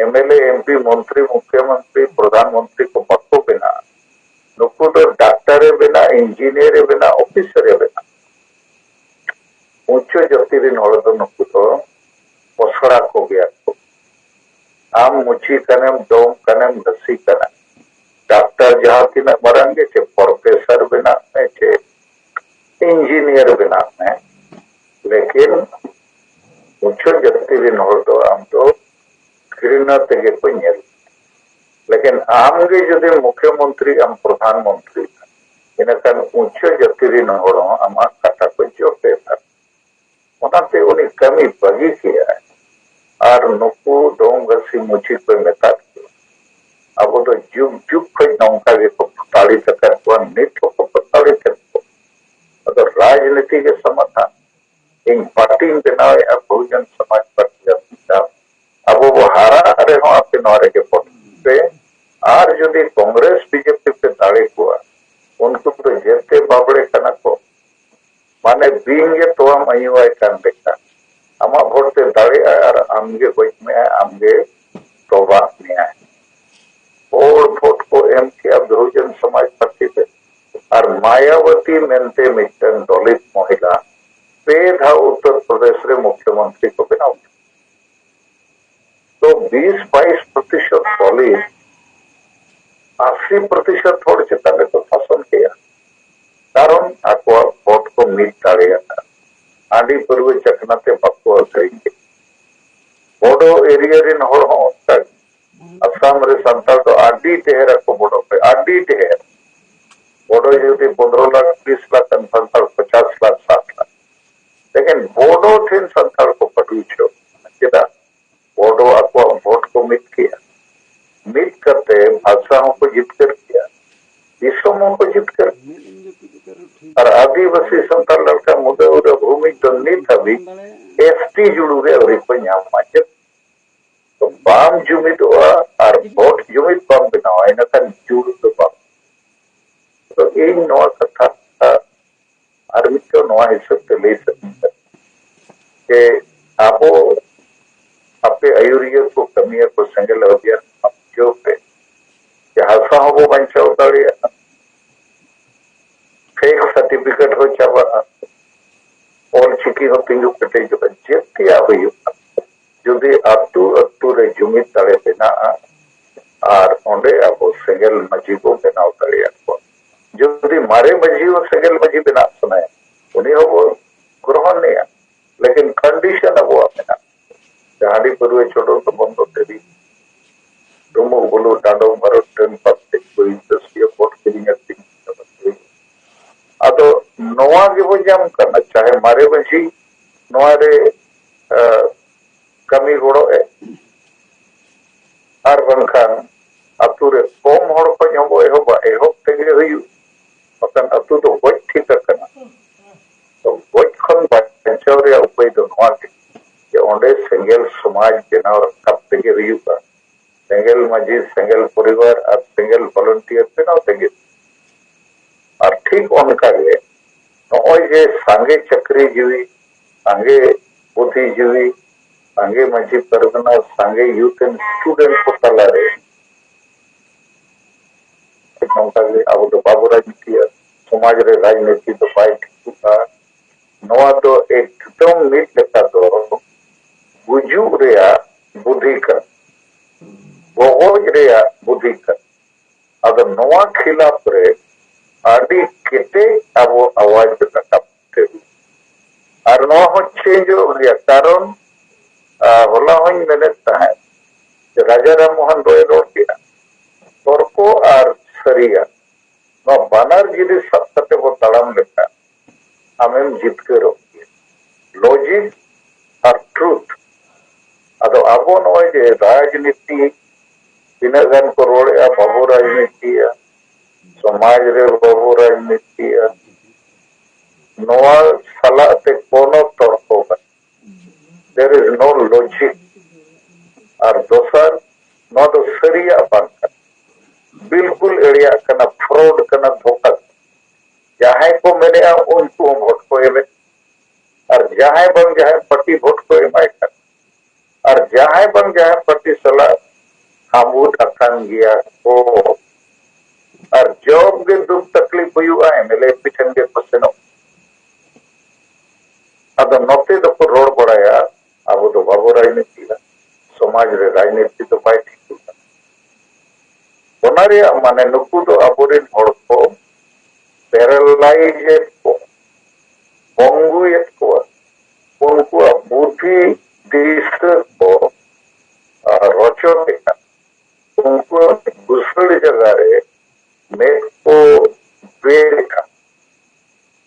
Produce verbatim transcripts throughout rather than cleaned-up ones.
M L A, M P, ᱢᱚᱱᱛᱨᱤ, ᱢᱩᱠᱷᱭᱚᱢᱚᱱᱛᱨᱤ, ᱯᱨᱚᱫᱷᱟᱱ ᱢᱚᱱᱛᱨᱤ ᱠᱚ ᱵᱟᱠᱚ ᱵᱮᱱᱟᱜᱼᱟ᱾ ᱱᱩᱠᱩ ᱫᱚ ᱰᱟᱠᱛᱟᱨ ᱮ ᱵᱮᱱᱟᱜ, ᱤᱧᱡᱤᱱᱤᱭᱟᱨ ᱮ ᱵᱮᱱᱟᱜ, ᱚᱯᱷᱤᱥᱟᱨ ᱮ ᱵᱮᱱᱟᱜ᱾ ᱩᱪᱪᱚ ᱡᱟᱹᱛᱤ ᱨᱮᱱ ᱦᱚᱲ ᱫᱚ ᱱᱩᱠᱩ ᱫᱚ ᱯᱚᱥᱲᱟ ᱠᱚ ᱜᱮᱭᱟ ᱠᱚ᱾ ᱟᱢ ᱢᱩᱪᱤ ᱠᱟᱱᱮᱢ, ᱰᱚᱢ ᱠᱟᱱᱮᱢ, ᱜᱷᱟᱹᱥᱤ ᱠᱟᱱᱟ, ᱰᱟᱠᱛᱟᱨ ᱡᱟᱦᱟᱸ ᱛᱤᱱᱟᱹᱜ ᱢᱟᱨᱟᱝ ᱜᱮ, ᱪᱮ ᱯᱨᱚᱯᱷᱮᱥᱚᱨ ᱵᱮᱱᱟᱜ ᱢᱮ, ᱪᱮ ᱤᱧᱡᱤᱱᱤᱭᱟᱨ ᱵᱮᱱᱟᱜ ᱢᱮ, ᱞᱮᱠᱤᱱ ᱩᱪᱪᱚ ᱡᱟᱹᱛᱤ ᱨᱮᱱ ᱦᱚᱲ ᱫᱚ ᱟᱢ ᱫᱚ ᱜᱷᱨᱤᱱᱟ ᱛᱮᱜᱮ ᱠᱚ ᱧᱮᱞ᱾ ᱞᱮᱠᱤᱱ ᱟᱢ ᱜᱮ ᱡᱩᱫᱤ ᱢᱩᱠᱷᱭᱚᱢᱚᱱᱛᱨᱤ, ᱟᱢ ᱯᱨᱚᱫᱷᱟᱱ ᱢᱚᱱᱛᱨᱤ, ᱤᱱᱟᱹᱠᱷᱟᱱ ᱩᱪᱪᱚ ᱡᱟᱹᱛᱤ ᱨᱮᱱ ᱦᱚᱲ ᱦᱚᱸ ᱟᱢᱟᱜ ᱠᱟᱛᱷᱟ ᱠᱚ ᱡᱚᱯᱮᱫᱟ᱾ ᱚᱱᱟᱛᱮ ᱩᱱᱤ ᱠᱟᱹᱢᱤ ᱵᱟᱹᱜᱤ ᱠᱮᱜᱼᱟᱭ᱾ ᱟᱨ ᱱᱩᱠᱩ ᱰᱚᱢ ᱜᱷᱟᱹᱥᱤ ᱢᱩᱪᱤ ᱠᱚᱭ ᱢᱮᱛᱟᱫ ᱠᱚᱣᱟ, ᱟᱵᱚ ᱫᱚ ᱡᱩᱜᱽ ᱡᱩᱜᱽ ᱠᱷᱚᱱ ᱱᱚᱝᱠᱟ ᱜᱮᱠᱚ ᱛᱟᱲᱤᱛ ᱟᱠᱟᱫ ᱠᱚᱣᱟ, ᱱᱤᱛ ᱦᱚᱸᱠᱚ ᱛᱟᱲᱤᱛ ᱟᱠᱟᱫ ᱠᱚᱣᱟ᱾ ᱟᱫᱚ ᱨᱟᱡᱽᱱᱤᱛᱤ ᱜᱮ ᱥᱚᱢᱟᱫᱷᱟᱱ᱾ ᱤᱧ ᱯᱟᱨᱴᱤᱧ ᱵᱮᱱᱟᱣᱮᱫᱼᱟ, ᱵᱚᱦᱩᱡᱚᱱ ᱥᱚᱢᱟᱡᱽ ᱯᱟᱨᱴᱤ ᱟᱨ ᱢᱤᱫᱴᱟᱝ᱾ ᱟᱵᱚ ᱵᱚ ᱦᱟᱨᱟᱜ ᱨᱮᱦᱚᱸ ᱟᱯᱮ ᱱᱚᱣᱟ ᱨᱮᱜᱮ ᱵᱚᱞᱚᱱ ᱯᱮ᱾ ᱟᱨ ᱡᱩᱫᱤ ᱠᱚᱝᱜᱨᱮᱥ ᱵᱤᱡᱮᱯᱤ ᱯᱮ ᱫᱟᱲᱮ ᱠᱚᱣᱟ, ᱩᱱᱠᱩ ᱫᱚ ᱡᱮᱛᱮ ᱵᱟᱵᱲᱮ ᱠᱟᱱᱟ ᱠᱚ᱾ ᱢᱟᱱᱮ ᱵᱤᱧ ᱜᱮ ᱛᱚᱣᱟᱢ ᱟᱹᱭᱩᱣᱟᱭ ᱠᱟᱱ ᱞᱮᱠᱟ᱾ ᱟᱢᱟᱜ ᱵᱷᱳᱴ ᱛᱮ ᱫᱟᱲᱮᱜᱼᱟ ᱟᱨ ᱟᱢᱜᱮ ᱜᱚᱡ ᱢᱮᱭᱟᱭ, ᱟᱢᱜᱮ ᱛᱚᱵᱟᱜ ᱢᱮᱭᱟᱭ᱾ ᱦᱚᱲ ᱵᱷᱳᱴ ᱠᱚ ᱮᱢ ᱠᱮᱜᱼᱟ ᱵᱚᱦᱩᱡᱚᱱ ᱥᱚᱢᱟᱡᱽ ᱯᱟᱨᱴᱤ ᱨᱮ᱾ ᱟᱨ ᱢᱟᱭᱟᱵᱚᱛᱤ ᱢᱮᱱᱛᱮ ᱢᱤᱫᱴᱟᱝ ᱫᱚᱞᱤᱛ ᱢᱚᱦᱤᱞᱟ ᱯᱮ ᱫᱷᱟᱣ ᱩᱛᱛᱚᱨ ᱯᱨᱚᱫᱮᱥ ᱨᱮ ᱢᱩᱠᱷᱭᱚᱢᱚᱱᱛᱨᱤ ᱠᱚ ᱵᱮᱱᱟᱣ ᱠᱮᱫᱟ᱾ ᱛᱚ ᱵᱤᱥ ᱵᱟᱭᱤᱥ ᱯᱨᱚᱛᱤᱥᱚᱛ ᱫᱚᱞᱤᱛ ᱟᱥᱤ ᱯᱨᱚᱛᱤᱥᱚᱛ ᱦᱚᱲ ᱪᱮᱛᱟᱱ ᱨᱮᱠᱚ ᱥᱟᱥᱚᱱ ᱠᱮᱜᱼᱟ᱾ ᱠᱟᱨᱚᱱ ᱟᱠᱚᱣᱟᱜ ᱵᱷᱳᱴ ᱠᱚ ᱢᱤᱫ ᱫᱟᱲᱮᱭᱟᱜᱼᱟ᱾ ᱦᱟᱺᱰᱤ ᱯᱟᱹᱨᱣᱟᱹ ᱪᱟᱠᱷᱱᱟ ᱛᱮ ᱵᱟᱠᱚ ᱟᱹᱠᱷᱨᱤᱧ ᱠᱮᱫ᱾ ᱵᱚᱰᱳ ᱮᱨᱤᱭᱟ ᱨᱮᱱ ᱦᱚᱲ ᱦᱚᱸ ᱚᱱᱠᱟ ᱜᱮ᱾ ᱟᱥᱟᱢ ᱨᱮ ᱥᱟᱱᱛᱟᱲ ᱫᱚ ᱟᱹᱰᱤ ᱰᱷᱮᱨ ᱟᱠᱚ ᱵᱚᱰᱳ ᱠᱷᱚᱱ, ᱟᱹᱰᱤ ᱰᱷᱮᱨ᱾ ᱵᱚᱰᱳ ᱡᱩᱫᱤ ᱯᱚᱱᱫᱽᱨᱚ ᱞᱟᱠᱷ, ᱵᱤᱥ ᱞᱟᱠᱷ ᱠᱷᱟᱱ ᱥᱟᱱᱛᱟᱲ ᱯᱚᱪᱟᱥ ᱞᱟᱠᱷ, ᱥᱟᱴ ᱞᱟᱠᱷ᱾ ᱞᱮᱠᱤᱱ ᱵᱚᱰᱳ ᱴᱷᱮᱱ ᱥᱟᱱᱛᱟᱲ ᱠᱚ ᱯᱟᱹᱴᱩ ᱦᱚᱪᱚ ᱠᱟᱱᱟ᱾ ᱪᱮᱫᱟᱜ? ᱵᱚᱰᱳ ᱟᱠᱚᱣᱟᱜ ᱵᱷᱳᱴ ᱠᱚ ᱢᱤᱫ ᱠᱮᱜᱼᱟ᱾ ᱢᱤᱫ ᱠᱟᱛᱮ ᱵᱷᱟᱥᱟ ᱦᱚᱸᱠᱚ ᱡᱤᱛᱠᱟᱹᱨ ᱠᱮᱜᱼᱟ, ᱫᱤᱥᱚᱢ ᱦᱚᱸᱠᱚ ᱡᱤᱛᱠᱟᱹᱨ ᱠᱮᱜᱼᱟ᱾ ᱟᱨ ᱟᱹᱫᱤᱵᱟᱹᱥᱤ ᱥᱟᱱᱛᱟᱲ ᱞᱮᱠᱟ ᱢᱩᱫᱟᱹ ᱩᱫᱟᱹ ᱵᱷᱩᱢᱤ ᱫᱚ ᱱᱤᱛ ᱦᱟᱹᱵᱤᱡ ᱮᱥ ᱴᱤ ᱡᱩᱲᱩ ᱜᱮ ᱟᱹᱣᱨᱤ ᱠᱚ ᱧᱟᱢᱟ᱾ ᱪᱮᱫ ᱵᱟᱢ ᱡᱩᱢᱤᱫᱚᱜᱼᱟ ᱟᱨ ᱵᱷᱳᱴ ᱡᱩᱢᱤᱫ ᱵᱟᱢ ᱵᱮᱱᱟᱣᱟ, ᱤᱱᱟᱹᱠᱷᱟᱱ ᱡᱩᱲᱩ ᱫᱚ ᱵᱟᱢ᱾ ᱛᱚ ᱤᱧ ᱱᱚᱣᱟ ᱠᱟᱛᱷᱟ ᱟᱨ ᱢᱤᱫᱴᱟᱝ ᱱᱚᱣᱟ ᱦᱤᱥᱟᱹᱵ ᱛᱮ ᱞᱟᱹᱭ ᱥᱟᱱᱟᱧ ᱠᱟᱱᱟ ᱡᱮ ᱟᱵᱚ ᱟᱯᱮ ᱟᱹᱭᱩᱨᱤᱭᱟᱹ ᱠᱚ ᱠᱟᱹᱢᱤᱭᱟᱠᱚ ᱪᱤᱠᱤ ᱦᱚᱸ ᱛᱤᱸᱜᱩ ᱠᱮᱴᱮᱡᱚᱜᱼᱟ᱾ ᱡᱮᱛᱮᱭᱟᱜ ᱦᱩᱭᱩᱜᱼᱟ ᱡᱩᱫᱤ ᱟᱹᱛᱩ ᱟᱹᱛᱩ ᱨᱮ ᱡᱩᱢᱤᱫ ᱫᱟᱲᱮ ᱵᱮᱱᱟᱜᱼᱟ᱾ ᱟᱨ ᱚᱸᱰᱮ ᱟᱵᱚ ᱥᱮᱸᱜᱮᱞ ᱢᱟᱹᱡᱷᱤ ᱵᱚ ᱵᱮᱱᱟᱣ ᱫᱟᱲᱮᱭᱟᱠᱚᱣᱟ᱾ ᱡᱩᱫᱤ ᱢᱟᱨᱮ ᱢᱟᱹᱡᱷᱤ ᱦᱚᱸ ᱥᱮᱸᱜᱮᱞ ᱢᱟᱹᱡᱷᱤ ᱵᱮᱱᱟᱜ ᱥᱟᱱᱟᱭᱟ, ᱩᱱᱤ ᱦᱚᱸᱵᱚ ᱜᱨᱚᱦᱚᱱᱮᱭᱟ᱾ ᱞᱮᱠᱤᱱ ᱠᱚᱱᱰᱤᱥᱚᱱ ᱟᱵᱚᱣᱟᱜ ᱢᱮᱱᱟᱜᱼᱟ᱾ ᱡᱟᱦᱟᱸ ᱦᱟᱺᱰᱤ ᱯᱟᱹᱨᱣᱟᱹ ᱪᱚᱰᱚᱨ ᱫᱚ ᱵᱚᱱᱫᱚ ᱛᱮᱜᱮ, ᱰᱩᱢᱵᱩᱜ ᱵᱩᱞᱩ ᱰᱟᱸᱰᱚᱢ ᱟᱨ ᱴᱟᱹᱱ ᱯᱟᱛ ᱛᱮ ᱠᱚ ᱤᱱᱰᱟᱥᱴᱨᱤᱭᱟᱞ ᱵᱳᱨᱰ ᱠᱤᱨᱤᱧ ᱟᱹᱠᱷᱨᱤᱧ᱾ ᱟᱫᱚ ᱱᱚᱣᱟ ᱜᱮᱵᱚ ᱧᱟᱢ ᱠᱟᱱᱟ, ᱪᱟᱦᱮ ᱢᱟᱨᱮ ᱢᱟᱹᱡᱷᱤ ᱱᱚᱣᱟ ᱨᱮ, ᱟ, ᱠᱟᱹᱢᱤ ᱜᱚᱲᱚ ᱮ, ᱟᱨ ᱵᱟᱝᱠᱷᱟᱱ ᱟᱛᱳ ᱨᱮ ᱠᱚᱢ ᱦᱚᱲ ᱠᱷᱚᱱ ᱦᱚᱸᱵᱚ ᱮᱦᱚᱵᱟ, ᱮᱦᱚᱵ ᱛᱮᱜᱮ ᱦᱩᱭᱩᱜ, ᱵᱟᱠᱷᱟᱱ ᱟᱛᱳ ᱫᱚ ᱜᱚᱡ ᱴᱷᱤᱠ ᱟᱠᱟᱱᱟ᱾ ᱛᱚ ᱜᱚᱡ ᱠᱷᱚᱱ ᱵᱟᱧᱪᱟᱣ ᱨᱮᱭᱟᱜ ᱩᱯᱟᱹᱭ ᱫᱚ ᱱᱚᱣᱟ ᱜᱮ, ᱡᱮ ᱚᱸᱰᱮ ᱥᱮᱸᱜᱮᱞ ᱥᱚᱢᱟᱡᱽ ᱵᱮᱱᱟᱣ ᱨᱟᱠᱟᱵ ᱛᱮᱜᱮ ᱦᱩᱭᱩᱜᱼᱟ᱾ ᱥᱮᱸᱜᱮᱞ ᱢᱟᱹᱡᱷᱤ, ᱥᱮᱸᱜᱮᱞ ᱯᱚᱨᱤᱵᱟᱨ ᱟᱨ ᱥᱮᱸᱜᱮᱞ ᱵᱷᱚᱞᱩᱱᱴᱤᱭᱟᱨ ᱵᱮᱱᱟᱣ ᱛᱮᱜᱮ᱾ ᱟᱨ ᱴᱷᱤᱠ ᱚᱱᱠᱟ ᱜᱮ ᱱᱚᱜᱼᱚᱭ ᱡᱮ ᱥᱟᱸᱜᱮ ᱪᱟᱹᱠᱨᱤ ᱡᱤᱣᱤ, ᱥᱟᱸᱜᱮ ᱵᱩᱫᱽᱫᱷᱤ ᱡᱤᱣᱤ, ᱥᱟᱸᱜᱮ ᱢᱟᱹᱡᱷᱤ ᱯᱟᱨᱜᱟᱱᱟ, ᱥᱟᱸᱜᱮ ᱭᱩᱛᱷ ᱮᱱᱰ ᱥᱴᱩᱰᱮᱱᱴ ᱠᱚ ᱛᱟᱞᱟᱨᱮ ᱱᱚᱝᱠᱟ ᱜᱮ ᱟᱵᱚ ᱫᱚ ᱵᱟᱵᱚ ᱨᱟᱡᱽᱱᱤᱛᱤᱭᱟ᱾ ᱥᱚᱢᱟᱡᱽ ᱨᱮ ᱨᱟᱡᱽᱱᱤᱛᱤ ᱫᱚ ᱵᱟᱭ ᱴᱷᱤᱠᱚᱜᱼᱟ᱾ ᱱᱚᱣᱟ ᱫᱚ ᱮᱠᱫᱚᱢ ᱢᱤᱫ ᱞᱮᱠᱟ ᱫᱚ ᱜᱩᱡᱩᱜ ᱨᱮᱭᱟᱜ ᱵᱩᱫᱷᱤ ᱠᱟᱱᱟ, ᱜᱚᱜᱚᱡ ᱨᱮᱭᱟᱜ ᱵᱩᱫᱷᱤ ᱠᱟᱱᱟ᱾ ᱟᱫᱚ ᱱᱚᱣᱟ ᱠᱷᱤᱞᱟᱯ ᱨᱮ ᱟᱹᱰᱤ ᱠᱮᱴᱮᱡ ᱟᱵᱚ ᱟᱣᱟᱡ ᱨᱟᱠᱟᱵ ᱛᱮ, ᱟᱨ ᱱᱚᱣᱟ ᱦᱚᱸ ᱪᱮᱧᱡᱚᱜ ᱜᱮᱭᱟ᱾ ᱠᱟᱨᱚᱱ, ᱟ, ᱦᱚᱞᱟ ᱦᱚᱸᱧ ᱢᱮᱱᱮᱫ ᱛᱟᱦᱮᱸᱫ ᱡᱮ ᱨᱟᱡᱟ ᱨᱟᱢ ᱢᱳᱦᱚᱱ ᱨᱚᱭ ᱨᱚᱲ ᱠᱮᱫᱟ, ᱛᱚᱨᱠᱚ ᱟᱨ ᱥᱟᱹᱨᱤᱭᱟᱜ ᱱᱚᱣᱟ ᱵᱟᱱᱟᱨ ᱡᱤᱱᱤᱥ ᱥᱟᱵ ᱠᱟᱛᱮ ᱵᱚ ᱛᱟᱲᱟᱢ ᱞᱮᱠᱷᱟᱱ ᱟᱢᱮᱢ ᱡᱤᱛᱠᱟᱹᱨᱚᱜ ᱜᱮᱭᱟ, ᱞᱚᱡᱤᱠ ᱟᱨ ᱴᱨᱩᱛᱷ᱾ ᱟᱫᱚ ᱟᱵᱚ ᱱᱚᱜᱼᱚᱭ ᱡᱮ ᱨᱟᱡᱽᱱᱤᱛᱤ ᱛᱤᱱᱟᱹᱜ ᱜᱟᱱ ᱠᱚ ᱨᱚᱲᱮᱫᱼᱟ, ᱵᱟᱵᱚ ᱨᱟᱡᱽᱱᱤᱛᱤᱭᱟ, ᱥᱚᱢᱟᱡᱽ ᱨᱮ ᱵᱟᱵᱚ ᱨᱟᱡᱽᱱᱤᱛᱤᱭᱟ, ᱱᱚᱣᱟ ᱥᱟᱞᱟᱜ ᱛᱮ ᱠᱳᱱᱳ ᱛᱚᱨᱠᱚ ᱵᱟᱹᱱᱩᱜ᱾ There is no logic. ᱟᱨ ᱫᱚᱥᱟᱨ, ᱱᱚᱣᱟ ᱫᱚ ᱥᱟᱹᱨᱤᱭᱟᱜ ᱵᱟᱝ ᱠᱟᱱᱟ, ᱵᱤᱞᱠᱩᱞ ᱮᱲᱮᱭᱟᱜ ᱠᱟᱱᱟ, ᱯᱷᱨᱚᱰ ᱠᱟᱱᱟ, ᱫᱷᱳᱠᱟ ᱠᱟᱱᱟ᱾ ᱡᱟᱦᱟᱸᱭ ᱠᱚ ᱢᱮᱱᱮᱫᱼᱟ ᱩᱱᱠᱩ ᱦᱚᱸ ᱵᱷᱳᱴ ᱠᱚ ᱮᱢᱮᱫ, ᱟᱨ ᱡᱟᱦᱟᱸᱭ ᱵᱟᱝ ᱡᱟᱦᱟᱸᱭ ᱯᱟᱨᱴᱤ ᱵᱷᱳᱴ ᱠᱚ ᱮᱢᱟᱭ ᱠᱟᱱᱟ, ᱟᱨ ᱡᱟᱦᱟᱸᱭ ᱵᱟᱝ ᱡᱟᱦᱟᱸᱭ ᱯᱟᱨᱴᱤ ᱥᱟᱞᱟᱜ ᱦᱟᱢᱵᱩᱫ ᱟᱠᱟᱱ ᱜᱮᱭᱟ ᱠᱚ᱾ ᱟᱨ ᱡᱚᱵ ᱜᱮ ᱫᱩᱠ ᱛᱟᱠᱞᱤᱯ ᱦᱩᱭᱩᱜᱼᱟ, ᱮᱢᱮᱞᱮ ᱮᱢᱯᱤ ᱴᱷᱮᱱ ᱜᱮ ᱠᱚ ᱥᱮᱱᱚᱜ᱾ ᱟᱫᱚ ᱱᱚᱛᱮ ᱫᱚᱠᱚ ᱨᱚᱲ ᱵᱟᱲᱟᱭᱟ, ᱟᱵᱚ ᱫᱚ ᱵᱟᱵᱚ ᱨᱟᱡᱽᱱᱤᱛᱤᱭᱟ, ᱥᱚᱢᱟᱡᱽ ᱨᱮ ᱨᱟᱡᱽᱱᱤᱛᱤ ᱫᱚ ᱵᱟᱭ ᱴᱷᱤᱠᱚᱜ ᱠᱟᱱᱟ᱾ ᱚᱱᱟ ᱨᱮᱭᱟᱜ ᱢᱟᱱᱮ, ᱱᱩᱠᱩ ᱫᱚ ᱟᱵᱚᱨᱮᱱ ᱦᱚᱲ ᱠᱚ ᱯᱮᱨᱟᱞᱟᱭᱤᱡᱽ ᱮᱫ ᱠᱚᱣᱟ, ᱯᱚᱝᱜᱩᱭᱮᱫ ᱠᱚᱣᱟ, ᱩᱱᱠᱩᱣᱟᱜ ᱵᱩᱫᱷᱤ ᱫᱤᱥᱟᱹ ᱠᱚ ᱨᱚᱪᱚᱫᱮᱜᱼᱟ᱾ ᱩᱱᱠᱩᱣᱟᱜ ᱵᱩᱥᱟᱹᱲ ᱡᱟᱭᱜᱟ ᱨᱮ ᱢᱮᱫ ᱠᱚ ᱵᱮᱨᱮᱫᱼᱟ᱾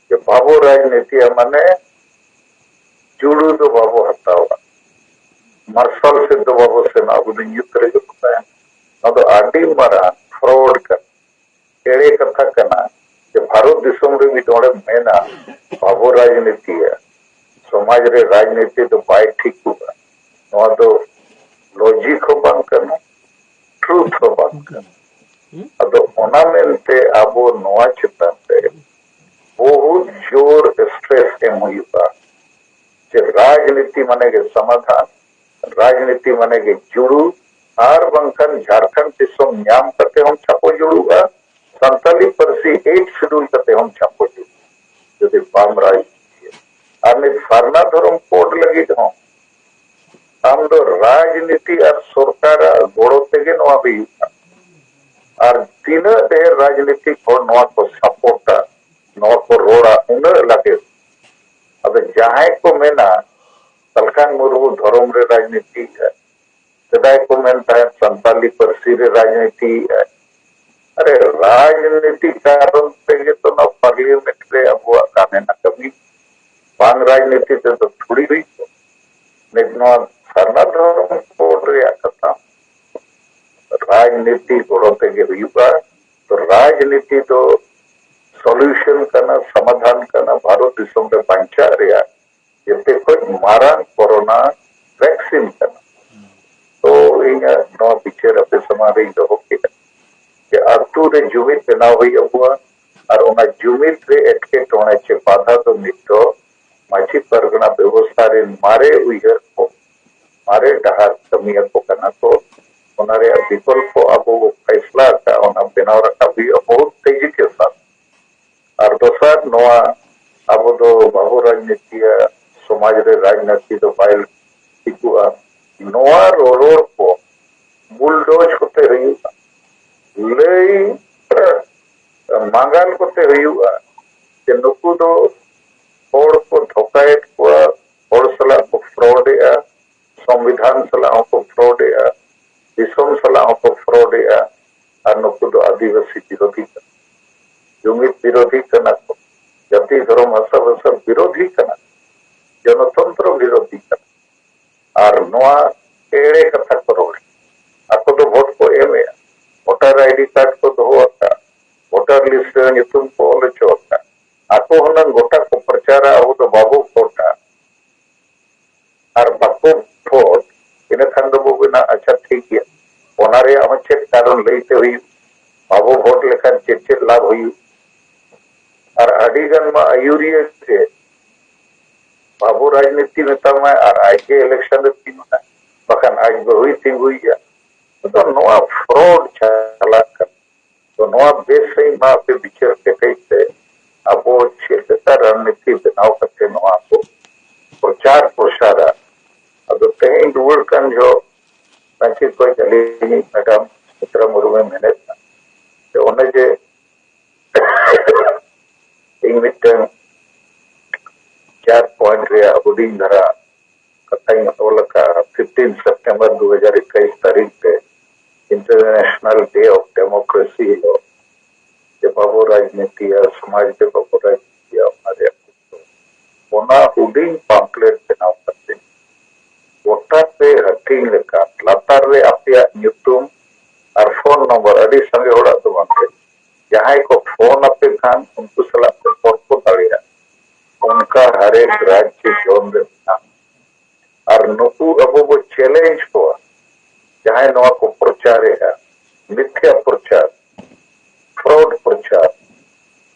ᱡᱮ ᱵᱟᱵᱚ ᱨᱟᱡᱽᱱᱤᱛᱤᱭᱟ, ᱢᱟᱱᱮ ᱡᱩᱲᱩ ᱫᱚ ᱵᱟᱵᱚ ᱦᱟᱛᱟᱣᱟ, ᱢᱟᱨᱥᱟᱞ ᱥᱮᱫ ᱫᱚ ᱵᱟᱵᱚ ᱥᱮᱱᱚᱜᱼᱟ, ᱟᱵᱚ ᱫᱚ ᱧᱩᱛ ᱨᱮᱜᱮ ᱵᱚ ᱛᱟᱦᱮᱱᱟ᱾ ᱱᱚᱣᱟ ᱫᱚ ᱟᱹᱰᱤ ᱢᱟᱨᱟᱝ ᱯᱷᱨᱚᱰ ᱠᱟᱱᱟ, ᱮᱲᱮ ᱠᱟᱛᱷᱟ ᱠᱟᱱᱟ᱾ ᱡᱮ ᱵᱷᱟᱨᱚᱛ ᱫᱤᱥᱚᱢ ᱨᱮ ᱢᱤᱫ ᱦᱚᱲᱮᱢ ᱢᱮᱱᱟ ᱵᱟᱵᱚ ᱨᱟᱡᱽᱱᱤᱛᱤᱭᱟ, ᱥᱚᱢᱟᱡᱽ ᱨᱮ ᱨᱟᱡᱽᱱᱤᱛᱤ ᱫᱚ ᱵᱟᱭ ᱴᱷᱤᱠᱚᱜᱼᱟ, ᱱᱚᱣᱟ ᱫᱚ ᱞᱚᱡᱤᱠ ᱦᱚᱸ ᱵᱟᱝ ᱠᱟᱱᱟ, ᱴᱨᱩᱛᱷ ᱦᱚᱸ ᱵᱟᱝ ᱠᱟᱱᱟ᱾ ᱟᱫᱚ ᱚᱱᱟ ᱢᱮᱱᱛᱮ ᱟᱵᱚ ᱱᱚᱣᱟ ᱪᱮᱛᱟᱱ ᱨᱮ ᱵᱚᱦᱩᱛ ᱡᱳᱨ ᱥᱴᱨᱮᱥ ᱮᱢ ᱦᱩᱭᱩᱜᱼᱟ᱾ ᱪᱮᱫ ᱨᱟᱡᱽᱱᱤᱛᱤ ᱢᱟᱱᱮ ᱜᱮ ᱥᱚᱢᱟᱫᱷᱟᱱ, ᱨᱟᱡᱽᱱᱤᱛᱤ ᱢᱟᱱᱮ ᱜᱮ ᱡᱩᱲᱩ, ᱟᱨ ᱵᱟᱝᱠᱷᱟᱱ ᱡᱷᱟᱲᱠᱷᱚᱸᱰ ᱫᱤᱥᱚᱢ ᱧᱟᱢ ᱠᱟᱛᱮ ᱦᱚᱸᱢ ᱪᱷᱟᱯᱚ ᱡᱩᱲᱩᱜᱼᱟ, ᱥᱟᱱᱛᱟᱞᱤ ᱯᱟᱹᱨᱥᱤ ᱮᱭᱤᱴ ᱥᱤᱰᱩᱞ ᱠᱟᱛᱮ ᱦᱚᱸᱢ ᱪᱷᱟᱯᱚ ᱡᱩᱲᱩᱜᱼᱟ, ᱡᱩᱫᱤ ᱵᱟᱢ ᱨᱟᱡᱽᱱᱤᱛᱤᱭᱟ᱾ ᱟᱨ ᱱᱤᱛ ᱥᱟᱨᱱᱟ ᱫᱷᱚᱨᱚᱢ ᱠᱳᱰ ᱞᱟᱹᱜᱤᱫ ᱦᱚᱸ ᱟᱢ ᱫᱚ ᱨᱟᱡᱽᱱᱤᱛᱤ ᱟᱨ ᱥᱚᱨᱠᱟᱨᱟᱜ ᱜᱚᱲᱚ ᱛᱮᱜᱮ ᱱᱚᱣᱟ ᱦᱩᱭᱩᱜᱼᱟ᱾ ᱟᱨ ᱛᱤᱱᱟᱹᱜ ᱰᱷᱮᱨ ᱨᱟᱡᱽᱱᱤᱛᱤᱠ ᱦᱚᱲ ᱱᱚᱣᱟ ᱠᱚ ᱥᱟᱯᱳᱨᱴᱟ, ᱱᱚᱣᱟ ᱠᱚ ᱨᱚᱲᱟ, ᱩᱱᱟᱹᱜ ᱞᱟᱜᱮ᱾ ᱟᱫᱚ ᱡᱟᱦᱟᱸᱭ ᱠᱚ ᱢᱮᱱᱟ ᱥᱟᱞᱠᱷᱟᱱ ᱢᱩᱨᱢᱩ ᱫᱷᱚᱨᱚᱢ ᱨᱮ ᱨᱟᱡᱽᱱᱤᱛᱤᱭᱮᱫᱼᱟ, ᱥᱮᱫᱟᱭ ᱠᱚ ᱢᱮᱱ ᱛᱟᱦᱮᱸᱫ ᱥᱟᱱᱛᱟᱞᱤ ᱯᱟᱹᱨᱥᱤ ᱨᱮ ᱨᱟᱡᱽᱱᱤᱛᱤᱭᱮᱫᱼᱟ᱾ ᱟᱨᱮ, ᱨᱟᱡᱽᱱᱤᱛᱤ ᱠᱟᱨᱚᱱ ᱛᱮᱜᱮ ᱛᱚ ᱱᱚᱣᱟ ᱯᱟᱨᱞᱤᱭᱟᱢᱮᱱᱴ ᱨᱮ ᱟᱵᱚᱣᱟᱜ ᱠᱟᱹᱢᱤ ᱱᱟ ᱠᱟᱹᱢᱤ, ᱵᱟᱝ ᱨᱟᱡᱽᱱᱤᱛᱤ ᱛᱮᱫᱚ ᱛᱷᱩᱲᱤ ᱦᱩᱭ ᱠᱚᱜᱼᱟ᱾ ᱱᱤᱛ ᱱᱚᱣᱟ ᱥᱟᱨᱱᱟ ᱫᱷᱚᱨᱚᱢ ᱠᱳᱰ ᱨᱮᱭᱟᱜ ᱠᱟᱛᱷᱟ ᱨᱟᱡᱽᱱᱤᱛᱤ ᱜᱚᱲᱚ ᱛᱮᱜᱮ ᱦᱩᱭᱩᱜᱼᱟ᱾ ᱛᱚ ᱨᱟᱡᱽᱱᱤᱛᱤ ᱫᱚ ᱥᱚᱞᱩᱭᱩᱥᱚᱱ ᱠᱟᱱᱟ, ᱥᱚᱢᱟᱫᱷᱟᱱ ᱠᱟᱱᱟ, ᱵᱷᱟᱨᱚᱛ ᱫᱤᱥᱚᱢ ᱨᱮ ᱵᱟᱧᱪᱟᱜ ᱨᱮᱭᱟᱜ ᱡᱚᱛᱚ ᱠᱷᱚᱱ ᱢᱟᱨᱟᱝ ᱠᱳᱨᱳᱱᱟ ᱵᱷᱮᱠᱥᱤᱱ ᱠᱟᱱᱟ᱾ ᱛᱚ ᱤᱧᱟᱹᱜ ᱱᱚᱣᱟ ᱵᱤᱪᱟᱹᱨ ᱟᱯᱮ ᱥᱟᱢᱟᱝ ᱨᱮᱧ ᱫᱚᱦᱚ ᱠᱮᱫᱟ ᱡᱮ ᱟᱹᱛᱩ ᱨᱮ ᱡᱩᱢᱤᱫ ᱵᱮᱱᱟᱣ ᱦᱩᱭ ᱟᱵᱚᱣᱟ, ᱟᱨ ᱚᱱᱟ ᱡᱩᱢᱤᱫ ᱨᱮ ᱮᱴᱠᱮᱴᱚᱬᱮ ᱪᱮ ᱵᱟᱫᱷᱟ ᱫᱚ ᱱᱤᱛ ᱫᱚ ᱢᱟᱹᱡᱷᱤ ᱯᱟᱨᱜᱟᱱᱟ ᱵᱮᱵᱚᱥᱛᱷᱟ ᱨᱮᱱ ᱢᱟᱨᱮ ᱩᱭᱦᱟᱹᱨ ᱠᱚ, ᱢᱟᱨᱮ ᱰᱟᱦᱟᱨ ᱠᱟᱹᱢᱤᱭᱟᱹ ᱠᱚ ᱠᱟᱱᱟ ᱠᱚ᱾ ᱚᱱᱟ ᱨᱮᱭᱟᱜ ᱵᱤᱠᱚᱞᱯᱚ ᱟᱵᱚ ᱵᱚ ᱯᱷᱟᱭᱥᱞᱟ ᱟᱠᱟᱫ, ᱚᱱᱟ ᱵᱮᱱᱟᱣ ᱨᱟᱠᱟᱵ ᱦᱩᱭᱩᱜᱼᱟ ᱵᱚᱦᱩᱛ ᱛᱮᱡᱤ ᱠᱮ ᱥᱟᱛᱷ᱾ ᱟᱨ ᱫᱚᱥᱟᱨ, ᱱᱚᱣᱟ ᱟᱵᱚ ᱫᱚ ᱵᱟᱵᱚ ᱨᱟᱡᱽᱱᱤᱛᱤᱭᱟ, ᱥᱚᱢᱟᱡᱽ ᱨᱮ ᱨᱟᱡᱽᱱᱤᱛᱤ ᱫᱚ ᱵᱟᱭ ᱴᱷᱤᱠᱚᱜᱼᱟ᱾ ᱱᱚᱣᱟ ᱨᱚᱨᱚᱲ ᱠᱚ ᱵᱩᱞᱰᱳᱡᱽ ᱠᱚᱛᱮ ᱦᱩᱭᱩᱜᱼᱟ, ᱞᱟᱹᱭ ᱢᱟᱸᱜᱟᱞ ᱠᱚᱛᱮ ᱦᱩᱭᱩᱜᱼᱟ ᱡᱮ ᱱᱩᱠᱩ ᱫᱚ ᱦᱚᱲ ᱠᱚ ᱫᱷᱳᱠᱟᱭᱮᱫ ᱠᱚᱣᱟ, ᱦᱚᱲ ᱥᱟᱞᱟᱜ ᱠᱚ ᱯᱷᱨᱚᱰ ᱮᱫᱼᱟ, ᱥᱚᱝᱵᱤᱫᱷᱟᱱ ᱥᱟᱞᱟᱜ ᱦᱚᱸᱠᱚ ᱯᱷᱨᱚᱰ ᱮᱫᱼᱟ, ᱫᱤᱥᱚᱢ ᱥᱟᱞᱟᱜ ᱦᱚᱸᱠᱚ ᱯᱷᱨᱚᱰ ᱮᱫᱼᱟ᱾ ᱟᱨ ᱱᱩᱠᱩ ᱫᱚ ᱟᱹᱫᱤᱵᱟᱹᱥᱤ ᱵᱤᱨᱳᱫᱷᱤ ᱠᱟᱱᱟ, ᱡᱩᱢᱤᱫ ᱵᱤᱨᱳᱫᱷᱤ ᱠᱟᱱᱟ ᱠᱚ, ᱡᱟᱹᱛᱤ ᱫᱷᱚᱨᱚᱢ ᱦᱟᱥᱟ ᱵᱷᱟᱥᱟ ᱵᱤᱨᱳᱫᱷᱤ ᱠᱟᱱᱟ ᱠᱚ, ᱜᱚᱱᱚᱛᱚᱱᱛᱨᱚ ᱵᱤᱨᱳᱫᱷᱤ ᱠᱟᱱᱟ᱾ ᱟᱨ ᱱᱚᱣᱟ ᱮᱲᱮ ᱠᱟᱛᱷᱟ ᱠᱚ ᱨᱚᱲ᱾ ᱟᱠᱚ ᱫᱚ ᱵᱷᱳᱴ ᱠᱚ ᱮᱢᱮᱜᱼᱟ, ᱵᱷᱳᱴᱟᱨ ᱟᱭᱰᱤ ᱠᱟᱨᱰ ᱠᱚ ᱫᱚᱦᱚ ᱟᱠᱟᱫᱼᱟ, ᱵᱷᱳᱴᱟᱨ ᱞᱤᱥᱴ ᱨᱮ ᱧᱩᱛᱩᱢ ᱠᱚ ᱚᱞ ᱦᱚᱪᱚ ᱟᱠᱟᱫᱼᱟ᱾ ᱟᱠᱚ ᱦᱩᱱᱟᱹᱝ ᱜᱚᱴᱟ ᱠᱚ ᱯᱨᱚᱪᱟᱨᱟ, ᱟᱵᱚ ᱫᱚ ᱵᱟᱵᱚ ᱵᱷᱳᱴᱟ ᱟᱨ ᱵᱟᱠᱚ ᱵᱷᱳᱴ, ᱤᱱᱟᱹ ᱠᱷᱟᱱ ᱫᱚᱵᱚ ᱢᱮᱱᱟ, ᱟᱪᱪᱷᱟ ᱴᱷᱤᱠ ᱜᱮᱭᱟ, ᱚᱱᱟ ᱨᱮᱭᱟᱜ ᱦᱚᱸ ᱪᱮᱫ ᱠᱟᱨᱚᱱ ᱞᱟᱹᱭᱛᱮ ᱦᱩᱭᱩᱜ, ᱵᱟᱵᱚ ᱵᱷᱳᱴ ᱞᱮᱠᱷᱟᱱ ᱪᱮᱫ ᱪᱮᱫ ᱞᱟᱵᱷ ᱦᱩᱭᱩᱜ? ᱟᱨ ᱟᱹᱰᱤ ᱜᱟᱱ ᱢᱟ ᱟᱹᱭᱩᱨᱤᱭᱟᱹ ᱜᱮ ᱵᱟᱹᱵᱩ ᱨᱟᱡᱽᱱᱤᱛᱤ ᱢᱮᱛᱟᱢᱟᱭ ᱟᱨ ᱟᱡ ᱜᱮ ᱤᱞᱮᱠᱥᱚᱱ ᱨᱮ ᱛᱤᱸᱜᱩᱱᱟ, ᱵᱟᱠᱷᱟᱱ ᱟᱡ ᱵᱟᱹᱦᱩᱭ ᱛᱤᱸᱜᱩᱭᱮᱭᱟ᱾ ᱟᱫᱚ ᱱᱚᱣᱟ ᱯᱷᱨᱚᱰ ᱪᱟᱞᱟᱜ ᱠᱟᱱᱟ᱾ ᱛᱚ ᱱᱚᱣᱟ ᱵᱮᱥ ᱥᱟᱺᱦᱤᱡ ᱢᱟ ᱟᱯᱮ ᱵᱤᱪᱟᱹᱨ ᱠᱮᱴᱮᱡ ᱯᱮ, ᱟᱵᱚ ᱪᱮᱫ ᱞᱮᱠᱟ ᱨᱟᱡᱽᱱᱤᱛᱤ ᱵᱮᱱᱟᱣ ᱠᱟᱛᱮ ᱱᱚᱣᱟ ᱠᱚ ᱯᱨᱚᱪᱟᱨ ᱯᱨᱚᱥᱟᱨᱟ᱾ ᱟᱫᱚ ᱛᱮᱦᱮᱧ ᱨᱩᱣᱟᱹᱲ ᱠᱟᱱ ᱡᱚᱦᱚᱜ ᱨᱟᱸᱪᱤ ᱠᱷᱚᱱ ᱟᱹᱞᱤᱧ ᱢᱮᱰᱟᱢ ᱥᱩᱢᱤᱛᱨᱟ ᱢᱩᱨᱢᱩᱭ ᱢᱮᱱᱮᱫ ᱠᱟᱱ ᱡᱮ ᱚᱱᱮ ᱡᱮ ᱤᱧ ᱢᱤᱫᱴᱟᱝ ᱪᱟᱨ ᱯᱚᱭᱮᱱᱴ ᱨᱮᱭᱟᱜ ᱦᱩᱰᱤᱧ ᱫᱷᱟᱨᱟ ᱠᱟᱛᱷᱟᱧ ᱚᱞ ᱟᱠᱟᱫᱼᱟ, ᱯᱷᱤᱯᱴᱤᱱ ᱥᱮᱯᱴᱮᱢᱵᱚᱨ ᱫᱩ ᱦᱟᱡᱟᱨ ᱮᱠᱩᱥ ᱛᱟᱹᱨᱤᱠᱷ ᱨᱮ ᱤᱱᱴᱟᱨᱱᱮᱥᱱᱟᱞ ᱰᱮ ᱚᱯᱷ ᱰᱮᱢᱳᱠᱨᱮᱥᱤ ᱦᱤᱞᱳᱜ, ᱡᱮ ᱵᱟᱵᱚ ᱨᱟᱡᱽᱱᱤᱛᱤᱭᱟ, ᱥᱚᱢᱟᱡᱽ ᱨᱮ ᱵᱟᱵᱚ ᱨᱟᱡᱽᱱᱤᱛᱤᱭᱟ, ᱚᱱᱟ ᱨᱮᱭᱟᱜ ᱚᱱᱟ ᱦᱩᱰᱤᱧ ᱯᱟᱢᱯᱞᱮᱴ ᱵᱮᱱᱟᱣ ᱠᱟᱛᱮ ᱜᱚᱴᱟ ᱯᱮ ᱦᱟᱹᱴᱤᱧ ᱞᱮᱠᱟ, ᱞᱟᱛᱟᱨ ᱨᱮ ᱟᱯᱮᱭᱟᱜ ᱧᱩᱛᱩᱢ ᱟᱨ ᱯᱷᱳᱱ ᱱᱚᱢᱵᱚᱨ, ᱟᱹᱰᱤ ᱥᱟᱸᱜᱮ ᱦᱚᱲᱟᱜ ᱫᱚ ᱵᱟᱝ ᱜᱮ, ᱡᱟᱦᱟᱸᱭ ᱠᱚ ᱯᱷᱳᱱ ᱟᱯᱮ ᱠᱷᱟᱱ ᱩᱱᱠᱩ ᱥᱟᱞᱟᱜ ᱯᱮ ᱜᱚᱞᱯᱚ ᱫᱟᱲᱮᱭᱟᱜᱼᱟ᱾ ᱚᱱᱠᱟ ᱦᱟᱨᱮᱠ ᱨᱟᱡᱽᱡᱚ ᱡᱚᱱ ᱨᱮ ᱢᱮᱱᱟᱜᱼᱟ᱾ ᱟᱨ ᱱᱩᱠᱩ ᱟᱵᱚ ᱵᱚ ᱪᱮᱞᱮᱧᱡᱽ ᱠᱚᱣᱟ, ᱡᱟᱦᱟᱸᱭ ᱱᱚᱣᱟ ᱠᱚ ᱯᱨᱚᱪᱟᱨᱮᱜᱼᱟ, ᱢᱤᱛᱷᱭᱟ ᱯᱨᱚᱪᱟᱨ, ᱯᱷᱨᱚᱰ ᱯᱨᱚᱪᱟᱨ,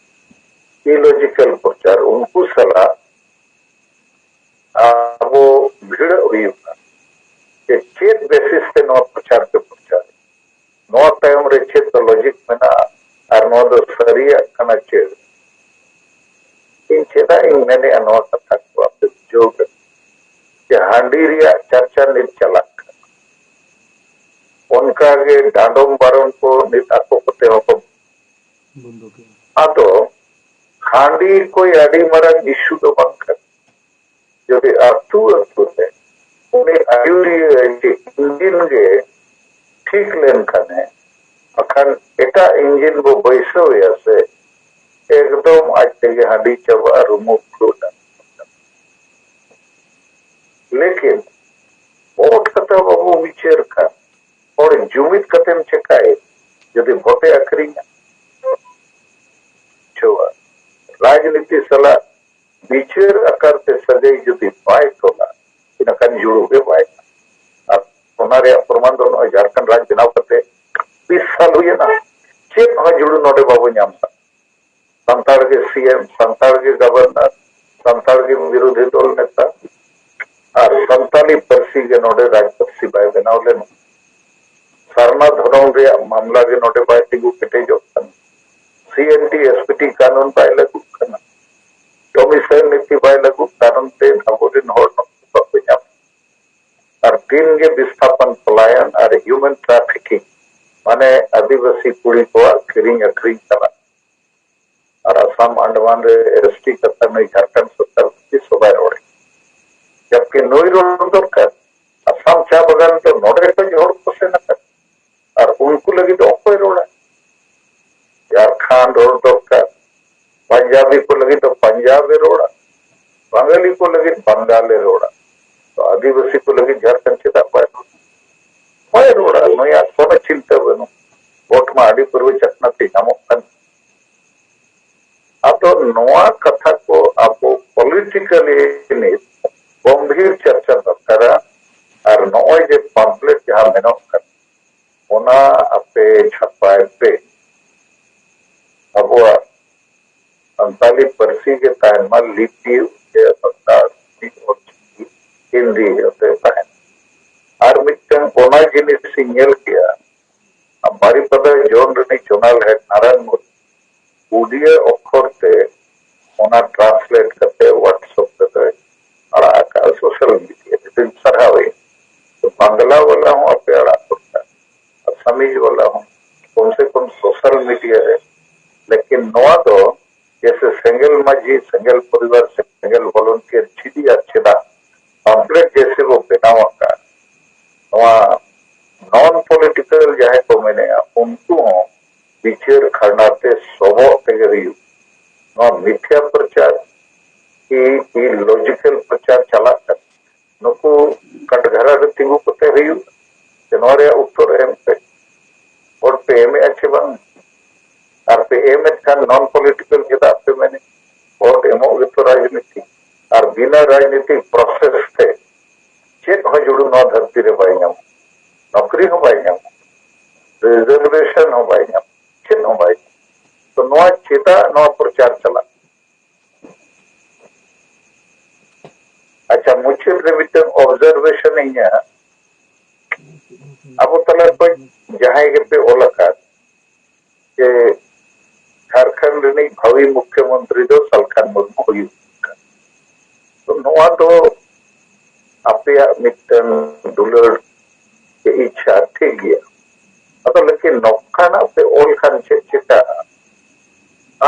ᱤᱞᱚᱡᱤᱠᱟᱞ ᱯᱨᱚᱪᱟᱨ, ᱩᱱᱠᱩ ᱥᱟᱞᱟᱜ ᱟᱵᱚ ᱵᱷᱤᱲᱟᱹᱜ ᱦᱩᱭᱩᱜᱼᱟ ᱡᱮ ᱪᱮᱫ ᱵᱮᱥᱤᱥ ᱛᱮ ᱱᱚᱣᱟ ᱯᱨᱚᱪᱟᱨ ᱯᱮ ᱯᱨᱚᱪᱟᱨ, ᱱᱚᱣᱟ ᱛᱟᱭᱚᱢ ᱨᱮ ᱪᱮᱫ ᱫᱚ ᱞᱚᱡᱤᱠ ᱢᱮᱱᱟᱜᱼᱟ ᱟᱨ ᱱᱚᱣᱟ ᱫᱚ ᱥᱟᱹᱨᱤᱭᱟᱜ ᱠᱟᱱᱟ ᱪᱮᱫ? ᱤᱧ ᱪᱮᱫᱟᱜ ᱤᱧ ᱢᱮᱱᱮᱜᱼᱟ ᱱᱚᱣᱟ ᱠᱟᱛᱷᱟ ᱠᱚ ᱟᱯᱮ ᱵᱩᱡᱷᱟᱹᱣ ᱠᱮᱫᱟ ᱡᱮ ᱦᱟᱺᱰᱤ ᱨᱮᱭᱟᱜ ᱪᱟᱨᱪᱟ ᱱᱤᱛ ᱪᱟᱞᱟᱜ ᱠᱟᱱᱟ᱾ ᱚᱱᱠᱟ ᱜᱮ ᱰᱟᱸᱰᱚᱢ ᱵᱟᱨᱚᱱ ᱠᱚ ᱱᱤᱛ ᱟᱠᱚ ᱠᱚᱛᱮ ᱦᱚᱸᱠᱚ ᱵᱚᱱᱫᱚ ᱠᱮᱫᱟ᱾ ᱟᱫᱚ ᱦᱟᱺᱰᱤ ᱠᱚᱭ ᱟᱹᱰᱤ ᱢᱟᱨᱟᱝ ᱤᱥᱩ ᱫᱚ ᱵᱟᱝ ᱠᱟᱱᱟ᱾ ᱡᱩᱫᱤ ᱟᱹᱛᱩ ᱟᱹᱛᱩ ᱨᱮ ᱩᱱᱤ ᱟᱹᱭᱩᱨᱤᱭᱟᱹ ᱡᱮ ᱤᱧᱡᱤᱱ ᱜᱮ ᱴᱷᱤᱠ ᱞᱮᱱᱠᱷᱟᱱᱮ, ᱵᱟᱠᱷᱟᱱ ᱮᱴᱟᱜ ᱤᱧᱡᱤᱱ ᱵᱚ ᱵᱟᱹᱭᱥᱟᱹᱣ ᱮᱭᱟ ᱥᱮ, ᱮᱠᱫᱚᱢ ᱟᱡ ᱛᱮᱜᱮ ᱦᱟᱺᱰᱤ ᱪᱟᱵᱟᱜᱼᱟ, ᱨᱩᱢᱩᱜ ᱯᱷᱩᱞᱩᱜᱼᱟ᱾ ᱞᱮᱠᱤᱱ ᱵᱷᱳᱴ ᱠᱟᱛᱮ ᱵᱟᱵᱚ ᱵᱤᱪᱟᱹᱨ ᱠᱷᱟᱱ, ᱦᱚᱲ ᱡᱩᱢᱤᱫ ᱠᱟᱛᱮᱢ ᱪᱮᱠᱟᱭ? ᱡᱩᱫᱤ ᱵᱷᱳᱴᱮ ᱟᱹᱠᱷᱨᱤᱧᱟ, ᱵᱩᱡᱷᱟᱹᱣᱟ, ᱨᱟᱡᱽᱱᱤᱛᱤ ᱥᱟᱞᱟᱜ ᱵᱤᱪᱟᱹᱨ ᱟᱠᱟᱨ ᱛᱮ ᱥᱟᱹᱜᱟᱹᱭ ᱡᱩᱫᱤ ᱵᱟᱭ ᱛᱚᱞᱟ, ᱤᱱᱟᱹᱠᱷᱟᱱ ᱡᱩᱲᱩ ᱜᱮ ᱵᱟᱭ ᱧᱟᱢᱟ᱾ ᱟᱨ ᱚᱱᱟ ᱨᱮᱭᱟᱜ ᱯᱨᱚᱢᱟᱱ ᱫᱚ ᱱᱚᱜᱼᱚᱭ ᱡᱷᱟᱲᱠᱷᱚᱸᱰ ᱨᱟᱡᱽ ᱵᱮᱱᱟᱣ ᱠᱟᱛᱮ ᱵᱤᱥ ᱥᱟᱞ ᱦᱩᱭᱮᱱᱟ, ᱪᱮᱫ ᱦᱚᱸ ᱡᱩᱲᱩ ᱱᱚᱰᱮ ᱵᱟᱵᱚ ᱧᱟᱢ ᱮᱫᱟ᱾ ᱥᱟᱱᱛᱟᱲ ᱜᱮ ᱥᱤ ᱮᱢ, ᱥᱟᱱᱛᱟᱲ ᱜᱮ ᱜᱚᱵᱷᱚᱨᱱᱚᱨ, ᱥᱟᱱᱛᱟᱲ ᱜᱮ ᱵᱤᱨᱳᱫᱷᱤ ᱫᱚᱞ ᱱᱮᱛᱟ, ᱟᱨ ᱥᱟᱱᱛᱟᱞᱤ ᱯᱟᱹᱨᱥᱤ ᱜᱮ ᱱᱚᱰᱮ ᱨᱟᱡᱽ ᱯᱟᱹᱨᱥᱤ ᱵᱟᱭ ᱵᱮᱱᱟᱣ ᱞᱮᱱᱟ᱾ ᱥᱟᱨᱱᱟ ᱫᱷᱚᱨᱚᱢ ᱨᱮᱭᱟᱜ ᱢᱟᱢᱞᱟ ᱜᱮ ᱱᱚᱰᱮ ᱵᱟᱭ ᱛᱤᱸᱜᱩ ᱠᱮᱴᱮᱡᱚᱜ ᱠᱟᱱᱟ᱾ ᱥᱤ N T S P T ᱠᱟᱹᱱᱩᱱ ᱵᱟᱭ ᱞᱟᱹᱜᱩᱜ ᱠᱟᱱᱟ᱾ ᱠᱚᱢᱤᱥᱚᱱ ᱱᱤᱛᱤ ᱵᱟᱭ ᱞᱟᱹᱜᱩᱜ ᱠᱟᱨᱚᱱ ᱛᱮ ᱟᱵᱚᱨᱮᱱ ᱦᱚᱲ ᱱᱚᱠᱨᱤ ᱵᱟᱠᱚ ᱧᱟᱢ᱾ ᱟᱨ ᱫᱤᱱ ᱜᱮ ᱵᱤᱥᱛᱷᱟᱯᱚᱱ, ᱯᱚᱞᱟᱭᱚᱱ ᱟᱨ ᱦᱤᱭᱩᱢᱮᱱ ᱴᱨᱟᱯᱷᱤᱠᱤᱝ, ᱢᱟᱱᱮ ᱟᱹᱫᱤᱵᱟᱹᱥᱤ ᱠᱩᱲᱤ ᱠᱚᱣᱟᱜ ᱠᱤᱨᱤᱧ ᱟᱹᱠᱷᱨᱤᱧ ᱪᱟᱞᱟᱜ᱾ ᱟᱨ ᱟᱥᱟᱢ ᱟᱱᱰᱟᱢᱟᱱ ᱨᱮ ᱮᱥ ᱴᱤ ᱠᱟᱛᱷᱟ ᱱᱩᱭ ᱡᱷᱟᱲᱠᱷᱚᱸᱰ ᱥᱚᱨᱠᱟᱨ ᱛᱤᱥ ᱦᱚᱸ ᱵᱟᱭ ᱨᱚᱲᱟ᱾ ᱡᱟᱵᱠᱤ ᱱᱩᱭ ᱨᱚᱲ ᱫᱚᱨᱠᱟᱨ᱾ ᱟᱥᱟᱢ ᱪᱟ ᱵᱟᱜᱟᱱ ᱫᱚ ᱱᱚᱰᱮ ᱠᱷᱚᱱ ᱦᱚᱲ ᱠᱚ ᱥᱮᱱ ᱟᱠᱟᱱᱟ᱾ ᱟᱨ ᱩᱱᱠᱩ ᱞᱟᱹᱜᱤᱫ ᱫᱚ ᱚᱠᱚᱭ ᱨᱚᱲᱟ? ᱡᱷᱟᱲᱠᱷᱚᱸᱰ ᱨᱚᱲ ᱫᱚᱨᱠᱟᱨ᱾ ᱯᱟᱧᱡᱟᱵᱤ ᱠᱚ ᱞᱟᱹᱜᱤᱫ ᱫᱚ ᱯᱟᱧᱡᱟᱵ ᱮ ᱨᱚᱲᱟ᱾ ᱵᱟᱝᱜᱟᱞᱤ ᱠᱚ ᱞᱟᱹᱜᱤᱫ ᱵᱟᱝᱜᱟᱞ ᱮ ᱨᱚᱲᱟ᱾ ᱛᱚ ᱟᱹᱫᱤᱵᱟᱹᱥᱤ ᱠᱚ ᱞᱟᱹᱜᱤᱫ ᱡᱷᱟᱲᱠᱷᱚᱸᱰ ᱪᱮᱫᱟᱜ ᱵᱟᱭ ᱨᱚᱲᱟ? ᱵᱟᱭ ᱨᱚᱲᱟ᱾ ᱱᱩᱭᱟᱜ ᱠᱳᱱᱳ ᱪᱤᱱᱛᱟᱹ ᱵᱟᱹᱱᱩᱜ᱾ ᱵᱷᱳᱴ ᱢᱟ ᱟᱹᱰᱤ ᱯᱩᱨᱵᱚ ᱪᱟᱠᱷᱱᱟ ᱛᱮ ᱧᱟᱢᱚᱜ ᱠᱟᱱ᱾ ᱟᱫᱚ ᱱᱚᱣᱟ ᱠᱟᱛᱷᱟ ᱠᱚ ᱟᱵᱚ ᱯᱚᱞᱤᱴᱤᱠᱟᱞᱤ ᱱᱤᱛ ᱜᱚᱢᱵᱷᱤᱨ ᱪᱟᱨᱪᱟ ᱫᱚᱨᱠᱟᱨᱟ᱾ ᱟᱨ ᱱᱚᱜᱼᱚᱭ ᱡᱮ ᱯᱟᱢᱯᱞᱮᱴ ᱡᱟᱦᱟᱸ ᱢᱮᱱᱚᱜ ᱠᱟᱱᱟ, ᱚᱱᱟ ᱟᱯᱮ ᱪᱷᱟᱯᱟᱭ ᱯᱮ᱾ ᱟᱵᱚᱣᱟᱜ ᱥᱟᱱᱛᱟᱞᱤ ᱯᱟᱹᱨᱥᱤ ᱜᱮ ᱛᱟᱦᱮᱱ ᱢᱟ, ᱞᱤᱯᱤ ᱥᱮ ᱥᱟᱱᱛᱟᱲ ᱚᱞᱪᱤᱠᱤ, ᱦᱤᱱᱫᱤ ᱟᱛᱮ ᱛᱟᱦᱮᱱ᱾ ᱟᱨ ᱢᱤᱫᱴᱟᱝ ᱚᱱᱟ ᱡᱤᱱᱤᱥ ᱤᱧ ᱧᱮᱞ ᱠᱮᱜᱼᱟ, ᱵᱟᱨᱤᱯᱟᱫᱟ ᱡᱳᱱ ᱨᱤᱱᱤᱡ ᱡᱳᱱᱟᱞ ᱦᱮᱰ ᱱᱟᱨᱟᱭᱚᱱ ᱢᱩᱨᱢᱩ ᱩᱰᱤᱭᱟ ᱚᱠᱠᱷᱚᱨ ᱛᱮ ᱚᱱᱟ ᱴᱨᱟᱱᱥᱞᱮᱴ ᱠᱟᱛᱮ WhatsApp ᱨᱮᱫᱚᱭ social media ᱨᱮ᱾ ᱞᱮᱠᱤᱱ ᱱᱚᱣᱟ ᱫᱚ ᱡᱮᱥᱮ ᱥᱮᱸᱜᱮᱞ ᱢᱟᱹᱡᱷᱤ, ᱥᱮᱸᱜᱮᱞ ᱯᱚᱨᱤᱵᱟᱨ, ᱥᱮᱸᱜᱮᱞ volunteer ᱪᱤᱞᱤ ᱟᱨ ᱪᱮᱫᱟᱜ pamphlet ᱡᱮᱥᱮ ᱵᱚ ᱵᱮᱱᱟᱣ ᱟᱠᱟᱫ, ᱱᱚᱣᱟ non political ᱡᱟᱦᱟᱸᱭ ᱠᱚ ᱢᱮᱱᱮᱜᱼᱟ, ᱩᱱᱠᱩ ᱦᱚᱸ ᱵᱤᱪᱟᱹᱨ ᱠᱷᱟᱱᱟ ᱛᱮ ᱥᱚᱵᱚᱜ ᱛᱮᱜᱮ ᱦᱩᱭᱩᱜ᱾ ᱱᱚᱣᱟ ᱢᱤᱛᱷᱭᱟ ᱯᱨᱚᱪᱟᱨ ᱠᱤ illogical ᱯᱨᱚᱪᱟᱨ ᱪᱟᱞᱟᱜ ᱠᱟᱱᱟ, ᱱᱩᱠᱩ ᱠᱟᱴᱜᱷᱟᱨᱟ ᱨᱮ ᱛᱤᱸᱜᱩ ᱠᱟᱛᱮ ᱦᱩᱭᱩᱜ ᱥᱮ ᱱᱚᱣᱟ ᱨᱮᱭᱟᱜ ᱩᱛᱛᱚᱨ ᱮᱢ ᱯᱮ᱾ ᱵᱷᱳᱴ ᱯᱮ ᱮᱢᱮᱜᱼᱟ ᱪᱮ ᱵᱟᱝ? ᱟᱨ ᱯᱮ ᱮᱢᱮᱫ ᱠᱷᱟᱱ non political ᱪᱮᱫᱟᱜ ᱯᱮ ᱢᱮᱱᱮᱫ? ᱵᱷᱳᱴ ᱮᱢᱚᱜ ᱜᱮᱛᱚ ᱨᱟᱡᱽᱱᱤᱛᱤ᱾ ᱟᱨ ᱵᱤᱱᱟᱹ ᱨᱟᱡᱽᱱᱤᱛᱤ process ᱛᱮ ᱪᱮᱫ ᱦᱚᱸ ᱡᱩᱲᱩ ᱱᱚᱣᱟ ᱫᱷᱟᱹᱨᱛᱤ ᱨᱮ ᱵᱟᱭ ᱧᱟᱢᱚᱜ, ᱱᱚᱠᱨᱤ ᱦᱚᱸ ᱵᱟᱭ ᱧᱟᱢᱚᱜ, reservation ᱦᱚᱸ ᱵᱟᱭ ᱧᱟᱢᱚᱜ, ᱪᱮᱫ ᱦᱚᱸ ᱵᱟᱭ ᱧᱟᱢᱚᱜ᱾ ᱛᱚ ᱱᱚᱣᱟ ᱪᱮᱫᱟᱜ ᱱᱚᱣᱟ ᱯᱨᱚᱪᱟᱨ ᱪᱟᱞᱟᱜ? ᱟᱪᱪᱷᱟ, ᱢᱩᱪᱟᱹᱫ ᱨᱮ ᱢᱤᱫᱴᱟᱝ observation ᱤᱧᱟᱹᱜ, ᱟᱵᱚ ᱛᱟᱞᱟ ᱠᱷᱚᱱ ᱡᱟᱦᱟᱸᱭ ᱜᱮᱯᱮ ᱚᱞ ᱟᱠᱟᱫ ᱡᱮ ᱡᱷᱟᱲᱠᱷᱚᱸᱰ ᱨᱤᱱᱤᱡ ᱵᱷᱟᱣᱤ ᱢᱩᱠᱷᱭᱚᱢᱚᱱᱛᱨᱤ ᱫᱚ ᱥᱟᱞᱠᱷᱟᱱ ᱢᱩᱨᱢᱩ ᱦᱩᱭᱩᱜ ᱠᱟᱱᱟ, ᱛᱚ ᱱᱚᱣᱟ ᱫᱚ ᱟᱯᱮᱭᱟᱜ ᱢᱤᱫᱴᱟᱝ ᱫᱩᱞᱟᱹᱲ ᱥᱮ ᱤᱪᱪᱷᱟ, ᱴᱷᱤᱠ ᱜᱮᱭᱟ᱾ ᱟᱫᱚ ᱞᱮᱠᱤᱱ ᱱᱚᱝᱠᱟᱱᱟᱜ ᱯᱮ ᱚᱞ ᱠᱷᱟᱱ ᱪᱮᱫ ᱪᱤᱠᱟᱹᱜᱼᱟ?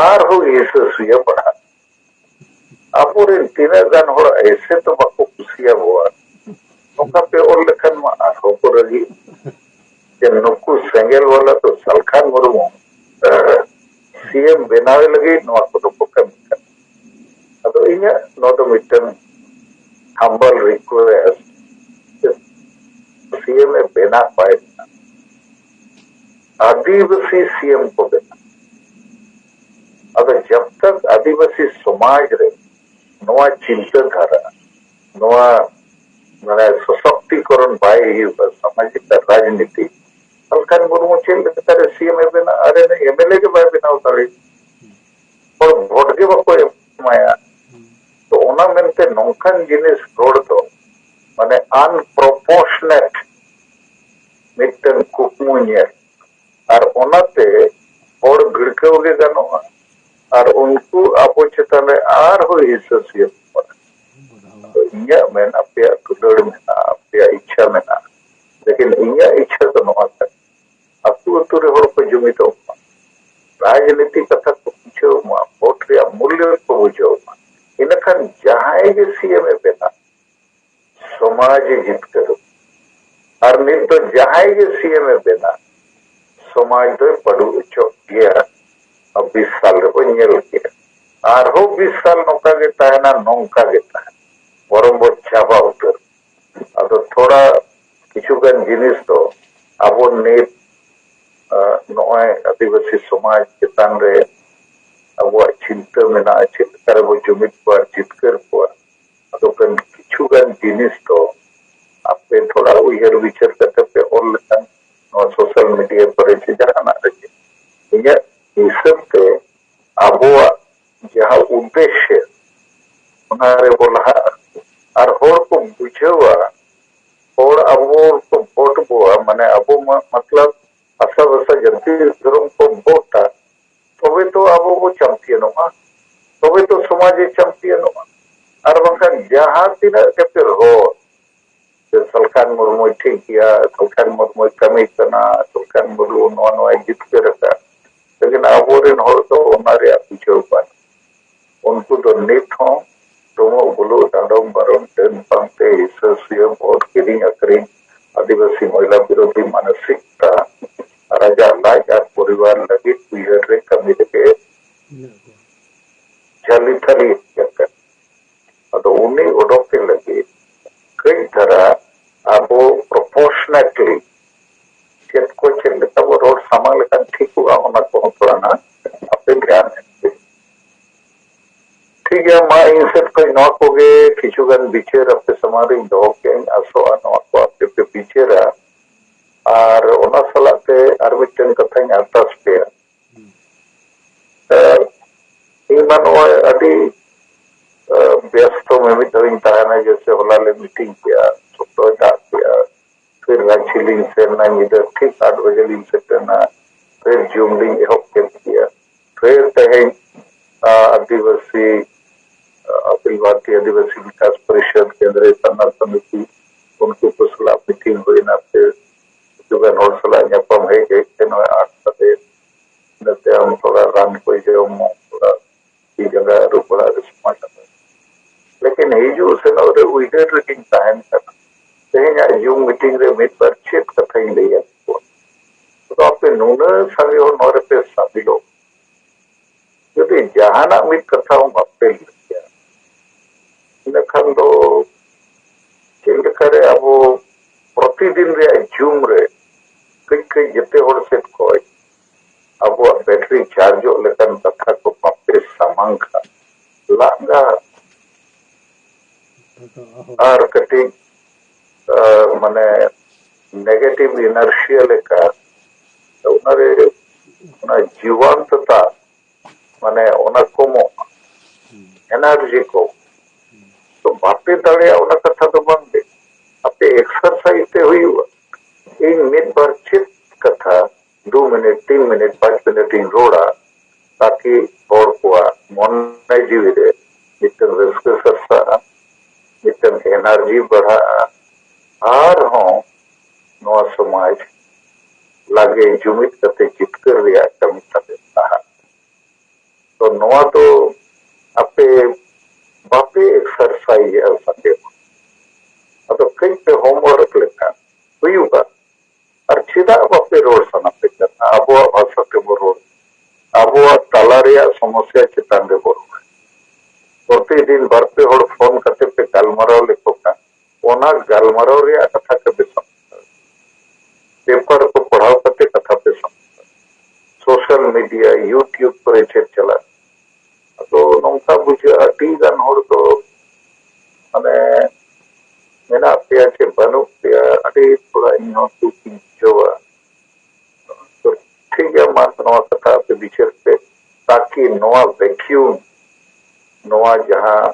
ᱟᱨᱦᱚᱸ ᱦᱤᱥᱟᱹ ᱥᱩᱭᱟᱹ ᱵᱟᱲᱦᱟᱜᱼᱟ᱾ ᱟᱵᱚᱨᱮᱱ ᱛᱤᱱᱟᱹᱜ ᱜᱟᱱ ᱦᱚᱲ ᱮᱥᱮ ᱛᱚ ᱵᱟᱠᱚ ᱠᱩᱥᱤᱭᱟᱵᱚᱣᱟ, ᱱᱚᱝᱠᱟ ᱯᱮ ᱚᱞ ᱞᱮᱠᱷᱟᱱ ᱢᱟ ᱟᱨᱦᱚᱸ ᱠᱚ ᱨᱟᱹᱜᱤᱜ᱾ ᱡᱮ ᱱᱩᱠᱩ ᱥᱮᱸᱜᱮᱞ ᱵᱟᱞᱟ ᱫᱚ ᱥᱟᱞᱠᱷᱟᱱ ᱢᱩᱨᱢᱩ ᱥᱤ ᱮᱢ ᱵᱮᱱᱟᱣ ᱞᱟᱹᱜᱤᱫ ᱱᱚᱣᱟ ᱠᱚᱫᱚ ᱠᱚ ᱠᱟᱹᱢᱤ ᱠᱟᱱᱟ᱾ ᱟᱫᱚ ᱤᱧᱟᱹᱜ ᱱᱚᱣᱟ ᱫᱚ ᱢᱤᱫᱴᱟᱝ humble request, ᱥᱤ ᱮᱢ ᱮ ᱵᱮᱱᱟᱣ ᱵᱟᱭ ᱵᱮᱱᱟᱣ, ᱟᱹᱫᱤᱵᱟᱹᱥᱤ ᱥᱤ ᱮᱢ ᱠᱚ ᱵᱮᱱᱟᱣ᱾ ᱟᱫᱚ ᱡᱟᱵ ᱛᱟᱠ ᱟᱹᱫᱤᱵᱟᱹᱥᱤ ᱥᱚᱢᱟᱡᱽ ᱨᱮ ᱱᱚᱣᱟ ᱪᱤᱱᱛᱟᱹ ᱫᱷᱟᱨᱟ, ᱱᱚᱣᱟ ᱢᱟᱱᱮ ᱥᱚᱥᱚᱠᱛᱤᱠᱚᱨᱚᱱ ᱵᱟᱭ ᱦᱩᱭᱩᱜᱼᱟ, ᱥᱟᱢᱟᱡᱤᱠ ᱟᱨ ᱨᱟᱡᱽᱱᱤᱛᱤ, ᱥᱟᱞᱠᱷᱟᱱ ᱢᱩᱨᱢᱩ ᱪᱮᱫ ᱞᱮᱠᱟᱨᱮ ᱥᱤ ᱮᱢ ᱮ ᱵᱮᱱᱟᱜᱼᱟ? ᱟᱨ ᱮᱢ ᱮᱞ ᱮ ᱜᱮ ᱵᱟᱭ ᱵᱮᱱᱟᱣ ᱫᱟᱲᱮᱭᱟᱜᱼᱟ, ᱦᱚᱲ ᱵᱷᱳᱴ ᱜᱮ ᱵᱟᱠᱚ ᱮᱢᱟᱭᱟ᱾ ᱛᱚ ᱚᱱᱟ ᱢᱮᱱᱛᱮ ᱱᱚᱝᱠᱟᱱ ᱡᱤᱱᱤᱥ ᱨᱚᱲ ᱫᱚ ᱢᱟᱱᱮ unproportionate ᱢᱤᱫᱴᱟᱝ ᱠᱩᱠᱢᱩ ᱧᱮᱞ, ᱟᱨ ᱚᱱᱟᱛᱮ ᱦᱚᱲ ᱵᱷᱤᱲᱠᱟᱹᱣ ᱜᱮ ᱜᱟᱱᱚᱜᱼᱟ᱾ ᱟᱨ ᱩᱱᱠᱩ ᱟᱵᱚ ᱪᱮᱛᱟᱱ ᱨᱮ ᱟᱨᱦᱚᱸ ᱦᱤᱥᱟᱹ ᱥᱤᱭᱟᱹ ᱠᱚ ᱯᱟᱲᱟᱜᱼᱟ᱾ ᱟᱫᱚ ᱤᱧᱟᱹᱜ ᱢᱮᱱ, ᱟᱯᱮᱭᱟᱜ ᱫᱩᱞᱟᱹᱲ ᱢᱮᱱᱟᱜᱼᱟ, ᱟᱯᱮᱭᱟᱜ ᱤᱪᱪᱷᱟ ᱢᱮᱱᱟᱜᱼᱟ, ᱞᱮᱠᱤᱱ ᱤᱧᱟᱹᱜ ᱤᱪᱪᱷᱟ ᱫᱚ ᱱᱚᱣᱟ ᱠᱟᱱᱟ, ᱟᱹᱛᱩ ᱟᱹᱛᱩ ᱨᱮ ᱦᱚᱲ ᱠᱚ ᱡᱩᱢᱤᱫᱚᱜ ᱢᱟ᱾ ᱥᱤ ᱮᱢ ᱮ ᱵᱮᱱᱟᱜ, ᱥᱚᱢᱟᱡᱽ ᱮ ᱡᱤᱛᱠᱟᱹᱨᱚᱜ᱾ ᱟᱨ ᱱᱤᱛ ᱫᱚ ᱡᱟᱦᱟᱸᱭ ᱜᱮ ᱥᱤ ᱮᱢ ᱮ ᱵᱮᱱᱟᱜ, ᱥᱚᱢᱟᱡᱽ ᱫᱚᱭ ᱯᱟᱹᱰᱩ ᱦᱚᱪᱚᱜ ᱜᱮᱭᱟ᱾ ᱟᱨ ᱵᱤᱥ ᱥᱟᱞ ᱨᱮᱵᱚᱱ ᱧᱮᱞ ᱠᱮᱫᱟ, ᱟᱨᱦᱚᱸ ᱵᱤᱥ ᱥᱟᱞ ᱱᱚᱝᱠᱟ ᱜᱮ ᱛᱟᱦᱮᱱᱟ, ᱱᱚᱝᱠᱟ ᱜᱮ ᱛᱟᱦᱮᱱᱟ, ᱵᱚᱨᱚᱝ ᱵᱚᱱ ᱪᱟᱵᱟ ᱩᱛᱟᱹᱨ᱾ ᱟᱫᱚ ᱛᱷᱚᱲᱟ ᱠᱤᱪᱷᱩ ᱜᱟᱱ ᱡᱤᱱᱤᱥ ᱫᱚ ᱟᱵᱚ ᱱᱤᱛ, ᱟᱸ, ᱱᱚᱜᱼᱚᱭ ᱟᱹᱫᱤᱵᱟᱹᱥᱤ ᱥᱚᱢᱟᱡᱽ ᱪᱮᱛᱟᱱ ᱨᱮ ᱟᱵᱚᱣᱟᱜ ᱪᱤᱱᱛᱟᱹ ᱢᱮᱱᱟᱜᱼᱟ, ᱪᱮᱫ ᱞᱮᱠᱟ ᱨᱮᱵᱚ ᱡᱩᱢᱤᱫ ᱠᱚᱣᱟ, ᱡᱤᱛᱠᱟᱹᱨ ᱠᱚᱣᱟ᱾ ᱟᱫᱚ ᱠᱷᱟᱱ ᱠᱤᱪᱷᱩ ᱜᱟᱱ ᱡᱤᱱᱤᱥ ᱫᱚ ᱟᱯᱮ ᱛᱷᱚᱲᱟ ᱩᱭᱦᱟᱹᱨ ᱵᱤᱪᱟᱹᱨ ᱠᱟᱛᱮ ᱯᱮ ᱚᱞ ᱞᱮᱠᱷᱟᱱ, ᱱᱚᱣᱟ ᱥᱳᱥᱟᱞ ᱢᱤᱰᱤᱭᱟ ᱠᱚᱨᱮ ᱥᱮ ᱡᱟᱦᱟᱱᱟᱜ ᱨᱮᱜᱮ, ᱤᱧᱟᱹᱜ ᱦᱤᱥᱟᱹᱵ ᱛᱮ ᱟᱵᱚᱣᱟᱜ ᱡᱟᱦᱟᱸ ᱩᱫᱽᱫᱮᱥᱥᱚ, ᱚᱱᱟ ᱨᱮᱵᱚ ᱞᱟᱦᱟᱜᱼᱟ᱾ ᱟᱨ ᱦᱚᱲ ᱠᱚ ᱵᱩᱡᱷᱟᱹᱣᱟ, ᱦᱚᱲ ᱟᱵᱚ ᱠᱚ ᱵᱷᱳᱴ ᱵᱚᱣᱟ, ᱢᱟᱱᱮ ᱟᱵᱚ ᱢᱟ, ᱢᱚᱛᱞᱚᱵ, ᱵᱷᱟᱥᱟ ᱵᱷᱟᱥᱟ ᱡᱟᱹᱛᱤ ᱫᱷᱚᱨᱚᱢ ᱠᱚ ᱵᱷᱳᱴᱟ, ᱛᱚᱵᱮ ᱛᱚ ᱟᱵᱚ ᱵᱚ ᱪᱟᱢᱯᱤᱭᱟᱱᱚᱜᱼᱟ, ᱛᱚᱵᱮ ᱛᱚ ᱥᱚᱢᱟᱡᱽ ᱮ ᱪᱟᱢᱯᱤᱭᱟᱱᱚᱜᱼᱟ᱾ ᱟᱨ ᱵᱟᱝᱠᱷᱟᱱ ᱡᱟᱦᱟᱸ ᱛᱤᱱᱟᱹᱜ ᱠᱟᱛᱮ ᱦᱚᱲ ᱡᱮ ᱥᱟᱞᱠᱷᱟᱱ ᱢᱩᱨᱢᱩᱭ ᱴᱷᱤᱠ ᱜᱮᱭᱟ, ᱥᱟᱞᱠᱷᱟᱱ ᱢᱩᱨᱢᱩᱭ ᱠᱟᱹᱢᱤ ᱠᱟᱱᱟ, ᱥᱟᱞᱠᱷᱟᱱ ᱢᱩᱨᱢᱩ ᱱᱚᱣᱟ ᱱᱚᱣᱟᱭ ᱡᱤᱛᱠᱟᱹᱨ ᱟᱠᱟᱫ, ᱞᱮᱠᱤᱱ ᱟᱵᱚᱨᱮᱱ ᱦᱚᱲ ᱫᱚ ᱚᱱᱟ ᱨᱮᱭᱟᱜ ᱵᱩᱡᱷᱟᱹᱣ ᱵᱟᱝ᱾ ᱩᱱᱠᱩ ᱫᱚ ᱱᱤᱛ ᱦᱚᱸ ᱰᱩᱢᱩᱜ ᱵᱩᱞᱩᱜ, ᱰᱟᱸᱰᱚᱢ ᱵᱟᱨᱚᱢ, ᱰᱟᱹᱱ ᱯᱟᱱᱛᱮ, ᱦᱤᱥᱟᱹ ᱥᱩᱭᱟᱹ, ᱵᱷᱳᱴ ᱠᱤᱨᱤᱧ ᱟᱹᱠᱷᱨᱤᱧ, ᱟᱹᱫᱤᱵᱟᱹᱥᱤ ᱢᱚᱦᱤᱞᱟ ᱵᱤᱨᱳᱫᱷᱤ ᱢᱟᱱᱚᱥᱤᱠᱛᱟ, ᱟᱨ ᱟᱡᱟᱜ ᱞᱟᱡ ᱟᱨ ᱯᱚᱨᱤᱵᱟᱨ ᱞᱟᱹᱜᱤᱫ ᱩᱭᱦᱟᱹᱨ ᱨᱮ ᱠᱟᱹᱢᱤ ᱨᱮᱜᱮ ᱡᱷᱟᱹᱞᱤ ᱛᱷᱟᱹᱞᱤ ᱟᱠᱟᱱ᱾ ᱟᱫᱚ ᱩᱱᱤ ᱚᱰᱚᱠᱮ ᱞᱟᱹᱜᱤᱫ ᱠᱟᱹᱡ ᱫᱷᱟᱨᱟ ᱟᱵᱚ ᱯᱨᱚᱯᱚᱨᱥᱚᱱᱮᱴᱞᱤ ᱪᱮᱫ ᱠᱚ ᱪᱮᱫ ᱞᱮᱠᱟ ᱵᱚ ᱨᱚᱲ ᱥᱟᱢᱟᱝ ᱞᱮᱠᱷᱟᱱ ᱴᱷᱤᱠᱚᱜᱼᱟ, ᱚᱱᱟ ᱠᱚᱦᱚᱸ ᱛᱷᱚᱲᱟ ᱱᱟᱜ ᱟᱯᱮ ᱫᱷᱮᱭᱟᱱ ᱮᱢ ᱯᱮ᱾ ᱴᱷᱤᱠ ᱜᱮᱭᱟ, ᱢᱟ ᱤᱧ ᱥᱮᱫ ᱠᱷᱚᱱ ᱱᱚᱣᱟ ᱠᱚᱜᱮ ᱠᱤᱪᱷᱩ ᱜᱟᱱ ᱵᱤᱪᱟᱹᱨ ᱟᱯᱮ ᱥᱟᱢᱟᱝ ᱨᱤᱧ ᱫᱚᱦᱚ ᱠᱮᱫ᱾ ᱤᱧ ᱟᱥᱚᱜᱼᱟ ᱱᱚᱣᱟ ᱠᱚ ᱟᱯᱮ ᱯᱮ ᱵᱤᱪᱟᱹᱨᱟ᱾ ᱟᱨ ᱚᱱᱟ ᱥᱟᱞᱟᱜ ᱛᱮ ᱟᱨ ᱢᱤᱫᱴᱮᱱ ᱠᱟᱛᱷᱟᱧ ᱟᱨᱫᱟᱥ ᱯᱮᱭᱟ᱾ ᱤᱧ ᱢᱟ ᱱᱚᱜᱼᱚᱭ ᱟᱹᱰᱤ ᱵᱮᱥᱛᱚ ᱢᱤᱢᱤᱫ ᱫᱷᱟᱣ ᱤᱧ ᱛᱟᱦᱮᱱᱟ, ᱡᱮᱭᱥᱮ ᱦᱚᱞᱟ ᱞᱮ ᱢᱤᱴᱤᱝ ᱠᱮᱜᱼᱟ, ᱥᱚᱠᱛᱚᱭ ᱫᱟᱜ ᱠᱮᱜᱼᱟ, ᱯᱷᱤᱨ ᱨᱟᱸᱪᱤ ᱞᱤᱧ ᱥᱮᱱ ᱮᱱᱟ, ᱧᱤᱫᱟᱹ ᱴᱷᱤᱠ ᱟᱴ ᱵᱟᱡᱮ ᱞᱤᱧ ᱥᱮᱴᱮᱨ ᱮᱱᱟ, ᱯᱷᱤᱨ ᱡᱩᱢ ᱞᱤᱧ ᱮᱦᱚᱵ ᱠᱮᱫ ᱜᱮᱭᱟ, ᱯᱷᱤᱨ ᱛᱮᱦᱮᱧ ᱟᱹᱫᱤᱵᱟᱹᱥᱤ ᱟᱹᱠᱷᱤᱞ ᱵᱷᱟᱨᱚᱛᱤᱭᱚ ᱟᱹᱫᱤᱵᱟᱹᱥᱤ ᱵᱤᱠᱟᱥ ᱯᱚᱨᱤᱥᱚᱫ ᱠᱮᱱᱫᱨᱤᱭᱚ ᱥᱟᱨᱱᱟ ᱥᱚᱢᱤᱛᱤ, ᱩᱱᱠᱩ ᱠᱚ ᱥᱟᱞᱟᱜ ᱢᱤᱴᱤᱝ ᱦᱩᱭᱱᱟ, ᱯᱷᱤᱨ ᱠᱤᱪᱷᱩ ᱜᱟᱱ ᱦᱚᱲ ᱥᱟᱞᱟᱜ ᱧᱟᱯᱟᱢ ᱦᱮᱡ ᱦᱮᱡ ᱛᱮ ᱱᱚᱜᱼᱚᱭ ᱟᱴ ᱠᱟᱛᱮ ᱤᱱᱟᱹ ᱛᱟᱭᱚᱢ ᱛᱷᱚᱲᱟ ᱨᱟᱱ ᱠᱚ ᱡᱚᱢ, ᱛᱷᱚᱲᱟ ᱛᱤ ᱡᱟᱸᱜᱟ ᱟᱹᱨᱩᱵ ᱵᱟᱲᱟ ᱨᱮ ᱥᱚᱢᱚᱭ ᱦᱟᱛᱟᱣᱟ᱾ ᱞᱮᱠᱤᱱ ᱦᱮᱡ ᱵᱚᱦᱚᱜ ᱨᱮ ᱩᱭᱦᱟᱹᱨ ᱨᱮᱜᱮᱧ ᱛᱟᱦᱮᱱ ᱠᱟᱱᱟ᱾ ᱛᱮᱦᱮᱧᱟᱜ ᱡᱩᱢ ᱢᱤᱴᱤᱝ ᱨᱮ ᱢᱤᱫ ᱵᱟᱨ ᱪᱮᱫ ᱠᱟᱛᱷᱟᱧ ᱞᱟᱹᱭ ᱟᱠᱚᱣᱟ᱾ ᱟᱫᱚ ᱟᱯᱮ ᱱᱩᱱᱟᱹᱜ ᱥᱟᱸᱜᱮ ᱦᱚᱲ ᱱᱚᱣᱟ ᱨᱮᱯᱮ ᱥᱟᱹᱢᱤᱞᱚᱜ, ᱡᱩᱫᱤ ᱡᱟᱦᱟᱱᱟᱜ ᱢᱤᱫ ᱠᱟᱛᱷᱟ ᱦᱚᱸ ᱵᱟᱯᱮ ᱞᱟᱹᱭᱟ, ᱤᱱᱟᱹ ᱠᱷᱟᱱ ᱫᱚ ᱪᱮᱫ ᱞᱮᱠᱟᱨᱮ ᱟᱵᱚ ᱯᱨᱚᱛᱤᱫᱤᱱ ᱨᱮᱭᱟᱜ ᱡᱩᱢ ᱨᱮ ᱠᱟᱹᱡ ᱠᱟᱹᱡ ᱡᱮᱛᱮ ᱦᱚᱲ ᱥᱮᱫ ᱠᱷᱚᱱ ᱟᱵᱚᱣᱟᱜ ᱵᱮᱴᱨᱤ ᱪᱟᱨᱡᱚᱜ ᱞᱮᱠᱟᱱ ᱠᱟᱛᱷᱟ ᱠᱚ ᱵᱟᱯᱮ ᱥᱟᱢᱟᱝ ᱠᱷᱟᱱ, ᱞᱟᱸᱜᱟ ᱟᱨ ᱠᱟᱹᱴᱤᱡ, ᱟ, ᱢᱟᱱᱮ negative inertia ᱞᱮᱠᱟ, ᱚᱱᱟᱨᱮ ᱚᱱᱟ ᱡᱤᱵᱟᱱᱛᱚᱛᱟ, ᱢᱟᱱᱮ ᱚᱱᱟ ᱠᱚᱢᱚᱜᱼᱟ, ᱮᱱᱟᱨᱡᱤ ᱠᱚ᱾ ᱛᱚ ᱵᱟᱯᱮ ᱫᱟᱲᱮᱭᱟᱜᱼᱟ, ᱚᱱᱟ ᱠᱟᱛᱷᱟ ᱫᱚ ᱵᱟᱝ ᱜᱮ, ᱟᱯᱮ ᱮᱠᱥᱟᱨᱥᱟᱭᱤᱡᱽ ᱛᱮ ᱦᱩᱭᱩᱜᱼᱟ᱾ ᱤᱧ ᱢᱤᱫ ᱵᱟᱨ ᱪᱮᱫ ᱠᱟᱛᱷᱟ ᱫᱩ ᱢᱤᱱᱤᱴ, ᱛᱤᱱ ᱢᱤᱱᱤᱴ, ᱯᱟᱸᱪ ᱢᱤᱱᱤᱴ ᱤᱧ ᱨᱚᱲᱟ, ᱛᱟᱠᱤ ᱦᱚᱲ ᱠᱚᱣᱟᱜ ᱢᱚᱱᱮ ᱡᱤᱣᱤ ᱨᱮ ᱢᱤᱫᱴᱟᱝ ᱨᱟᱹᱥᱠᱟᱹ ᱥᱟᱨᱥᱟᱜᱼᱟ, ᱢᱤᱫᱴᱟᱝ ᱮᱱᱟᱨᱡᱤ ᱵᱟᱲᱦᱟᱜᱼᱟ, ᱟᱨᱦᱚᱸ ᱱᱚᱣᱟ ᱥᱚᱢᱟᱡᱽ ᱞᱟᱜᱮ ᱡᱩᱢᱤᱫ ᱠᱟᱛᱮ ᱡᱤᱛᱠᱟᱹᱨ ᱨᱮᱭᱟᱜ ᱠᱟᱹᱢᱤ ᱛᱟᱞᱮ ᱞᱟᱦᱟᱜᱼᱟ᱾ ᱛᱚ ᱱᱚᱣᱟ ᱫᱚ ᱟᱯᱮ ᱵᱟᱯᱮ ᱮᱠᱥᱟᱨᱥᱟᱭᱤᱡᱮᱜᱼᱟ ᱥᱟᱸᱜᱮ ᱦᱚᱲ᱾ ᱟᱫᱚ ᱠᱟᱹᱡ ᱯᱮ ᱦᱳᱢᱣᱟᱨᱠ ᱞᱮᱠᱷᱟᱱ ᱦᱩᱭᱩᱜᱼᱟ᱾ ᱟᱨ ᱪᱮᱫᱟᱜ ᱵᱟᱯᱮ ᱨᱚᱲ ᱥᱟᱱᱟ ᱯᱮ ᱠᱟᱱᱟ? ᱟᱵᱚᱣᱟᱜ ᱵᱷᱟᱥᱟ ᱛᱮᱵᱚ ᱨᱚᱲ, ᱟᱵᱚᱣᱟᱜ ᱛᱟᱞᱟ ᱨᱮᱭᱟᱜ ᱥᱚᱢᱚᱥᱭᱟ ᱪᱮᱛᱟᱱ ᱨᱮᱵᱚ ᱨᱚᱲ᱾ ᱯᱨᱚᱛᱤᱫᱤᱱ ᱵᱟᱨ ᱯᱮ ᱦᱚᱲ ᱯᱷᱳᱱ ᱠᱟᱛᱮ ᱯᱮ ᱜᱟᱞᱢᱟᱨᱟᱣ ᱞᱮᱠᱚ ᱠᱷᱟᱱ, ᱚᱱᱟ ᱜᱟᱞᱢᱟᱨᱟᱣ ᱨᱮᱭᱟᱜ ᱠᱟᱛᱷᱟ ᱠᱚ ᱯᱮ ᱥᱟᱢᱴᱟᱣᱟ, ᱯᱮᱯᱟᱨ ᱠᱚ ᱯᱟᱲᱦᱟᱣ ᱠᱟᱛᱮ ᱠᱟᱛᱷᱟ ᱯᱮ ᱥᱟᱢᱴᱟᱣᱟ, ᱥᱳᱥᱟᱞ ᱢᱤᱰᱤᱭᱟ, YouTube ᱠᱚᱨᱮ ᱪᱮᱫ ᱪᱟᱞᱟᱜ᱾ ᱟᱫᱚ ᱱᱚᱝᱠᱟ ᱵᱩᱡᱷᱟᱹᱜᱼᱟ, ᱟᱹᱰᱤ ᱜᱟᱱ ᱦᱚᱲ ᱫᱚ ᱢᱟᱱᱮ ᱢᱮᱱᱟᱜ ᱯᱮᱭᱟ ᱪᱮ ᱵᱟᱹᱱᱩᱜ ᱯᱮᱭᱟ, ᱟᱹᱰᱤ ᱛᱷᱚᱲᱟ ᱤᱧ ᱦᱚᱸ ᱫᱩᱠ ᱤᱧ ᱵᱩᱡᱷᱟᱹᱣᱟ᱾ ᱛᱚ ᱴᱷᱤᱠ ᱜᱮᱭᱟ, ᱢᱟ ᱱᱚᱣᱟ ᱠᱟᱛᱷᱟ ᱟᱯᱮ ᱵᱤᱪᱟᱹᱨ ᱯᱮ, ᱛᱟᱠᱤ ᱱᱚᱣᱟ ᱵᱷᱮᱠᱤᱭᱩᱢ, ᱱᱚᱣᱟ ᱡᱟᱦᱟᱸ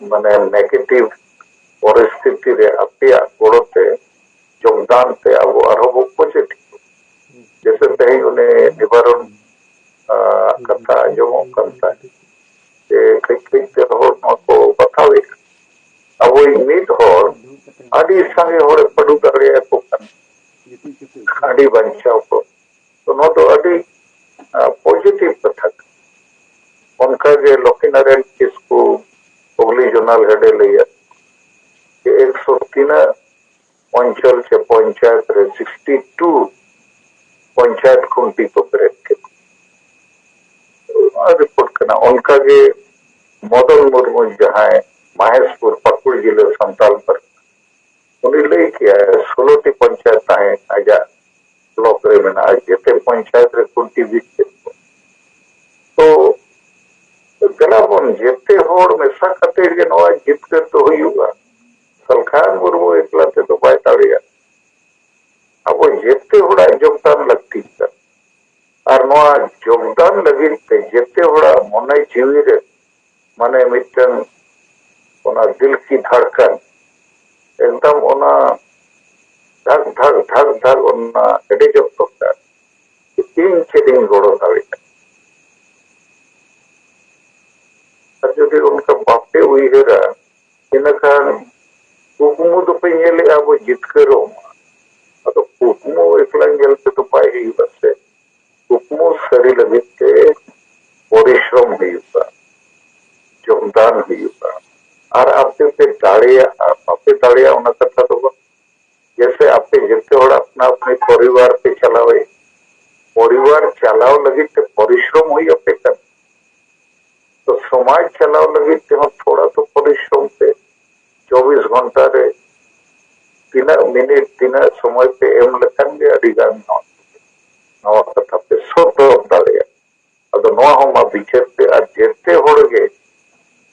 ᱢᱟᱱᱮ ᱱᱮᱜᱮᱴᱤᱵᱷ ᱯᱚᱨᱤᱥᱛᱷᱤᱛᱤ ᱨᱮ ᱟᱯᱮᱭᱟᱜ ᱜᱚᱲᱚ ᱛᱮ, ᱡᱳᱜᱽᱫᱟᱱ ᱛᱮ ᱟᱵᱚ ᱟᱨᱦᱚᱸ ᱵᱚ ᱯᱚᱡᱮᱴᱤᱵᱷ᱾ ᱡᱮᱥᱮ ᱛᱮᱦᱮᱧ ᱩᱱᱤ ᱱᱤᱵᱟᱨᱚᱱ, ᱟ, ᱠᱟᱛᱷᱟ ᱟᱸᱡᱚᱢᱚᱜ ᱠᱟᱱ ᱛᱟᱦᱮᱸᱫ ᱡᱮ ᱠᱟᱹᱡ ᱠᱟᱹᱡ ᱛᱮ ᱦᱚᱲ ᱱᱚᱣᱟ ᱠᱚ ᱵᱟᱛᱟᱣᱮᱫ᱾ ᱟᱵᱚᱭᱤᱡ ᱢᱤᱫ ᱦᱚᱲ ᱟᱹᱰᱤ ᱥᱟᱸᱜᱮ ᱦᱚᱲᱮ ᱯᱟᱹᱰᱩ ᱫᱟᱲᱮᱭᱟᱠᱚ ᱠᱟᱱᱟ᱾ ᱟᱹᱰᱤ ᱵᱟᱧᱪᱟᱣ ᱠᱚ᱾ ᱛᱚ ᱱᱚᱣᱟ ᱫᱚ ᱟᱹᱰᱤ, ᱟ, ᱯᱚᱡᱮᱴᱤᱵᱷ ᱠᱟᱛᱷᱟ ᱠᱟᱱᱟ᱾ ᱚᱱᱠᱟᱜᱮ ᱞᱚᱠᱠᱷᱤᱱᱟᱨᱟᱭᱚᱱ ᱠᱤᱥᱠᱩ, ᱦᱩᱜᱽᱞᱤ ᱡᱳᱱᱟᱞ ᱦᱮᱰᱮ ᱞᱟᱹᱭᱟ, ᱛᱤᱱᱟᱹᱜ ᱚᱧᱪᱚᱞ ᱪᱮ ᱯᱚᱧᱪᱟᱭᱮᱛ ᱨᱮ ᱥᱤᱠᱥᱴᱤ ᱴᱩ ᱯᱚᱧᱪᱟᱭᱮᱛ ᱠᱷᱩᱱᱴᱤ ᱠᱚ ᱯᱮᱨᱮᱡ ᱠᱮᱫ᱾ ᱱᱚᱣᱟ ᱨᱤᱯᱳᱨᱴ ᱠᱟᱱᱟ᱾ ᱚᱱᱠᱟᱜᱮ ᱢᱚᱫᱚᱱ ᱢᱩᱨᱢᱩ, ᱡᱟᱦᱟᱸᱭ ᱢᱟᱦᱮᱥᱯᱩᱨ, ᱯᱟᱹᱠᱩᱲ ᱡᱤᱞᱟᱹ, ᱥᱟᱱᱛᱟᱞ ᱯᱟᱨᱜᱟᱱᱟ, ᱩᱱᱤ ᱞᱟᱹᱭ ᱠᱮᱜᱼᱟᱭ, ᱥᱳᱞᱳ ᱴᱤ ᱯᱚᱧᱪᱟᱭᱮᱛ ᱛᱟᱦᱮᱸ ᱟᱡᱟᱜ ᱵᱞᱚᱠ ᱨᱮ ᱢᱮᱱᱟᱜᱼᱟ, ᱡᱮᱛᱮ ᱯᱚᱧᱪᱟᱭᱮᱛ ᱨᱮ ᱠᱷᱩᱱᱴᱤ ᱵᱤᱫ ᱠᱮᱫ ᱠᱚ᱾ ᱛᱚ ᱫᱮᱞᱟ ᱵᱚᱱ, ᱡᱮᱛᱮ ᱦᱚᱲ ᱢᱮᱥᱟ ᱠᱟᱛᱮ ᱜᱮ ᱱᱚᱣᱟ ᱡᱤᱛᱠᱟᱹᱨ ᱫᱚ ᱦᱩᱭᱩᱜᱼᱟ᱾ ᱥᱟᱞᱠᱷᱟᱱ ᱢᱩᱨᱢᱩ ᱮᱠᱞᱟ ᱛᱮᱫᱚ ᱵᱟᱭ ᱫᱟᱲᱮᱭᱟᱜᱼᱟ᱾ ᱟᱵᱚ ᱡᱮᱛᱮ ᱦᱚᱲᱟᱜ ᱡᱳᱜᱽᱫᱟᱱ ᱞᱟᱹᱠᱛᱤ ᱠᱟᱱᱟ᱾ ᱟᱨ ᱱᱚᱣᱟ ᱡᱳᱜᱽᱫᱟᱱ ᱞᱟᱹᱜᱤᱫ ᱛᱮ ᱡᱮᱛᱮ ᱦᱚᱲᱟᱜ ᱢᱚᱱᱮ ᱡᱤᱣᱤ ᱨᱮ, ᱢᱟᱱᱮ, ᱢᱤᱫᱴᱟᱝ ᱚᱱᱟ ᱫᱤᱞ ᱠᱤ ᱫᱷᱟᱲᱠᱟᱱ, ᱮᱠᱫᱚᱢ ᱚᱱᱟ ᱫᱷᱟᱠ ᱫᱷᱟᱠ ᱫᱷᱟᱠ ᱫᱷᱟᱠ ᱚᱱᱟ ᱮᱰᱮᱡᱚᱜ ᱫᱚᱨᱠᱟᱨ᱾ ᱤᱧ ᱪᱮᱫ ᱤᱧ ᱜᱚᱲᱚ ᱫᱟᱲᱮᱭᱟᱜᱼᱟ? ᱟᱨ ᱡᱩᱫᱤ ᱚᱱᱠᱟ ᱵᱟᱯᱮ ᱩᱭᱦᱟᱹᱨᱟ, ᱤᱱᱟᱹᱠᱷᱟᱱ ᱠᱩᱠᱢᱩ ᱫᱚᱯᱮ ᱧᱮᱞᱮᱜᱼᱟ ᱵᱚ ᱡᱤᱛᱠᱟᱹᱨᱚᱜ ᱢᱟ᱾ ᱟᱫᱚ ᱠᱩᱠᱢᱩ ᱮᱠᱞᱟ ᱧᱮᱞ ᱛᱮᱫᱚ ᱵᱟᱭ ᱦᱩᱭᱩᱜᱼᱟ ᱥᱮ᱾ ᱠᱩᱠᱢᱩ ᱥᱟᱹᱨᱤ ᱞᱟᱹᱜᱤᱫ ᱛᱮ ᱯᱚᱨᱤᱥᱨᱚᱢ ᱦᱩᱭᱩᱜᱼᱟ, ᱡᱳᱜᱽᱫᱟᱱ ᱦᱩᱭᱩᱜᱼᱟ᱾ ᱟᱨ ᱟᱯᱮ ᱯᱮ ᱫᱟᱲᱮᱭᱟᱜᱼᱟ, ᱵᱟᱯᱮ ᱫᱟᱲᱮᱭᱟᱜᱼᱟ ᱚᱱᱟ ᱠᱟᱛᱷᱟ ᱫᱚ ᱵᱟᱝ᱾ ᱡᱮᱥᱮ ᱟᱯᱮ ᱡᱮᱛᱮ ᱦᱚᱲ ᱟᱯᱱᱟ ᱟᱯᱱᱤ ᱯᱚᱨᱤᱵᱟᱨ ᱯᱮ ᱪᱟᱞᱟᱣᱮᱫ, ᱯᱚᱨᱤᱵᱟᱨ ᱪᱟᱞᱟᱣ ᱞᱟᱹᱜᱤᱫ ᱛᱮ ᱯᱚᱨᱤᱥᱨᱚᱢ ᱦᱩᱭ ᱟᱯᱮ ᱠᱟᱱᱟ᱾ ᱛᱚ ᱥᱚᱢᱟᱡᱽ ᱪᱟᱞᱟᱣ ᱞᱟᱹᱜᱤᱫ ᱛᱮᱦᱚᱸ ᱛᱷᱚᱲᱟ ᱛᱚ ᱯᱚᱨᱤᱥᱨᱚᱢ ᱯᱮ᱾ ᱪᱚᱵᱵᱤᱥ ᱜᱷᱚᱱᱴᱟ ᱨᱮ ᱛᱤᱱᱟᱹᱜ ᱢᱤᱱᱤᱴ, ᱛᱤᱱᱟᱹᱜ ᱥᱚᱢᱚᱭ ᱯᱮ ᱮᱢ ᱞᱮᱠᱷᱟᱱ ᱜᱮ ᱟᱹᱰᱤ ᱜᱟᱱ ᱱᱚᱣᱟ, ᱱᱚᱣᱟ ᱠᱟᱛᱷᱟ ᱯᱮ ᱥᱚᱫᱚᱨ ᱫᱟᱲᱮᱭᱟᱜᱼᱟ᱾ ᱟᱫᱚ ᱱᱚᱣᱟ ᱦᱚᱸ ᱢᱟ ᱵᱤᱪᱟᱹᱨ ᱯᱮ, ᱟᱨ ᱡᱮᱛᱮ ᱦᱚᱲ ᱜᱮ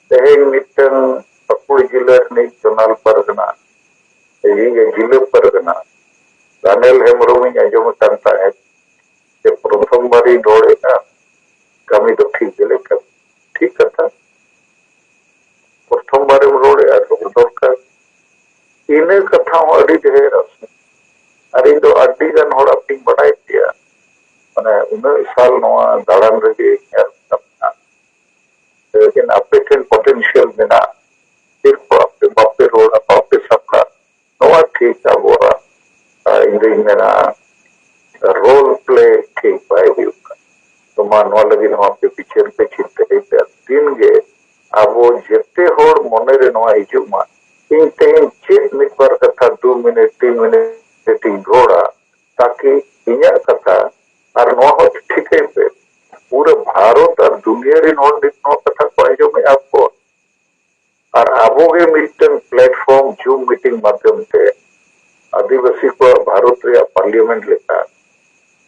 ᱛᱮᱦᱮᱧ ᱢᱤᱫᱴᱟᱝ ᱯᱟᱹᱠᱩᱲ ᱡᱤᱞᱟᱹ ᱨᱤᱱᱤᱡ ᱡᱚᱱᱟᱞ ᱯᱟᱨᱜᱟᱱᱟ, ᱤᱭᱟᱹ, ᱡᱤᱞᱟᱹ ᱯᱟᱨᱜᱟᱱᱟ ᱫᱟᱱᱮᱞ ᱦᱮᱢᱵᱨᱚᱢ ᱤᱧ ᱟᱸᱡᱚᱢ ᱟᱠᱟᱱ ᱛᱟᱦᱮᱸᱫ ᱡᱮ ᱯᱨᱚᱛᱷᱚᱢ ᱵᱟᱨᱤᱧ ᱨᱚᱲᱮᱫᱼᱟ, ᱠᱟᱹᱢᱤ ᱫᱚ ᱴᱷᱤᱠ ᱜᱮᱞᱮ ᱠᱟᱹᱢᱤ᱾ ᱴᱷᱤᱠ ᱠᱟᱛᱷᱟ, ᱯᱨᱚᱛᱷᱚᱢ ᱵᱟᱨᱮᱢ ᱨᱚᱲᱮᱫᱼᱟ, ᱨᱚᱲ ᱫᱚᱨᱠᱟᱨ᱾ ᱤᱱᱟᱹ ᱠᱟᱛᱷᱟ ᱦᱚᱸ ᱟᱹᱰᱤ ᱰᱷᱮᱨ ᱟᱥᱮ᱾ ᱟᱨ ᱤᱧ ᱫᱚ ᱟᱹᱰᱤ ᱜᱟᱱ ᱦᱚᱲᱟᱜ ᱤᱧ ᱵᱟᱰᱟᱭ ᱜᱮᱭᱟ, ᱢᱟᱱᱮ ᱩᱱᱟᱹᱜ ᱥᱟᱞ ᱱᱚᱣᱟ ᱫᱟᱬᱟᱱ ᱨᱮᱜᱮ ᱧᱮᱞ ᱠᱟᱱᱟ᱾ ᱞᱮᱠᱤᱱ ᱟᱯᱮ ᱴᱷᱮᱱ ᱯᱚᱴᱮᱱᱥᱤᱭᱟᱞ ᱢᱮᱱᱟᱜᱼᱟ, ᱪᱮᱫ ᱠᱚ ᱟᱯᱮ ᱵᱟᱯᱮ ᱨᱚᱲᱟ, ᱵᱟᱯᱮ ᱥᱟᱯᱲᱟᱜ, ᱱᱚᱣᱟ ᱴᱷᱤᱠ ᱟᱵᱚᱣᱟᱜ, ᱟᱨ ᱤᱧ ᱫᱩᱧ ᱢᱮᱱᱟ, ᱨᱳᱞ ᱯᱞᱮ ᱴᱷᱤᱠ ᱵᱟᱭ ᱦᱩᱭᱩᱜ ᱠᱟᱱᱟ᱾ ᱛᱚ ᱢᱟ ᱱᱚᱣᱟ ᱞᱟᱹᱜᱤᱫ ᱦᱚᱸ ᱟᱯᱮ ᱵᱤᱪᱟᱹᱨ ᱯᱮ, ᱪᱤᱱᱛᱟᱹᱭ ᱯᱮ᱾ ᱟᱨ ᱫᱤᱱ ᱜᱮ ᱟᱵᱚ ᱡᱮᱛᱮ ᱦᱚᱲ ᱢᱚᱱᱮ ᱨᱮ ᱱᱚᱣᱟ ᱦᱤᱡᱩᱜ ᱢᱟ, ᱤᱧ ᱛᱮᱦᱮᱧ ᱪᱮᱫ ᱢᱤᱫ ᱵᱟᱨ ᱠᱟᱛᱷᱟ ᱫᱩ ᱢᱤᱱᱤᱴ ᱛᱤᱱ ᱢᱤᱱᱤᱴ ᱤᱧ ᱨᱚᱲᱟ, ᱛᱟᱠᱤ ᱤᱧᱟᱹᱜ ᱠᱟᱛᱷᱟ ᱟᱨ ᱱᱚᱣᱟ ᱦᱚᱸ ᱴᱷᱤᱠᱟᱹᱭ ᱯᱮ, ᱯᱩᱨᱟᱹ ᱵᱷᱟᱨᱚᱛ ᱟᱨ ᱫᱩᱱᱤᱭᱟᱹ ᱨᱮᱱ ᱦᱚᱲ ᱱᱤᱛ ᱱᱚᱣᱟ ᱠᱟᱛᱷᱟ ᱠᱚ ᱟᱸᱡᱚᱢᱮᱫᱼᱟ ᱠᱚ᱾ ᱟᱨ ᱟᱵᱚ ᱜᱮ ᱢᱤᱫᱴᱟᱝ platform Zoom meeting ᱢᱟᱫᱽᱫᱷᱚᱢ ᱛᱮ ᱟᱹᱫᱤᱵᱟᱹᱥᱤ ᱠᱚᱣᱟᱜ ᱵᱷᱟᱨᱚᱛ ᱨᱮᱭᱟᱜ parliament ᱞᱮᱠᱟ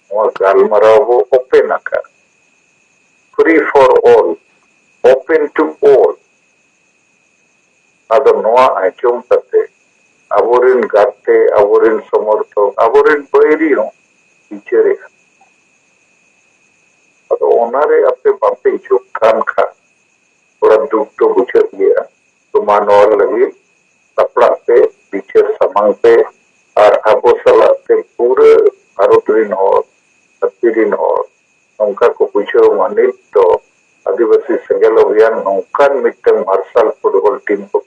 ᱱᱚᱣᱟ ᱜᱟᱞᱢᱟᱨᱟᱣ ᱵᱚ open ᱟᱠᱟᱫ, free for all, open to all᱾ ᱟᱫᱚ ᱱᱚᱣᱟ ᱟᱸᱡᱚᱢ ᱠᱟᱛᱮ ᱟᱵᱚᱨᱮᱱ ᱜᱟᱛᱮ, ᱟᱵᱚᱨᱮᱱ ᱥᱚᱢᱚᱨᱛᱷᱚᱠ, ᱟᱵᱚᱨᱮᱱ ᱵᱟᱹᱭᱨᱤ ᱦᱚᱸ ᱵᱤᱪᱟᱹᱨᱮᱜᱼᱟ᱾ ᱟᱫᱚ ᱚᱱᱟᱨᱮ ᱟᱯᱮ ᱵᱟᱯᱮ ᱡᱳᱜᱽ ᱠᱟᱱ ᱠᱷᱟᱱ ᱛᱷᱚᱲᱟ ᱫᱩᱠ ᱫᱚ ᱵᱩᱡᱷᱟᱹᱜ ᱜᱮᱭᱟ᱾ ᱛᱚ ᱢᱟ ᱱᱚᱣᱟ ᱞᱟᱹᱜᱤᱫ ᱥᱟᱯᱲᱟᱜ ᱯᱮ, ᱵᱤᱪᱟᱹᱨ ᱥᱟᱢᱟᱝ ᱯᱮ, ᱟᱨ ᱟᱵᱚ ᱥᱟᱞᱟᱜ ᱛᱮ ᱯᱩᱨᱟᱹ ᱵᱷᱟᱨᱚᱛ ᱨᱮᱱ ᱦᱚᱲ, ᱫᱷᱟᱹᱨᱛᱤ ᱨᱮᱱ ᱦᱚᱲ ᱱᱚᱝᱠᱟ ᱠᱚ ᱵᱩᱡᱷᱟᱹᱣ ᱢᱟ᱾ ᱱᱤᱛ ᱫᱚ ᱟᱹᱫᱤᱵᱟᱹᱥᱤ ᱥᱮᱸᱜᱮᱞ ᱚᱵᱷᱤᱭᱟᱱ ᱱᱚᱝᱠᱟᱱ ᱢᱤᱫᱴᱟᱝ ᱢᱟᱨᱥᱟᱞ ᱯᱷᱩᱴᱵᱚᱞ ᱴᱤᱢ ᱠᱚ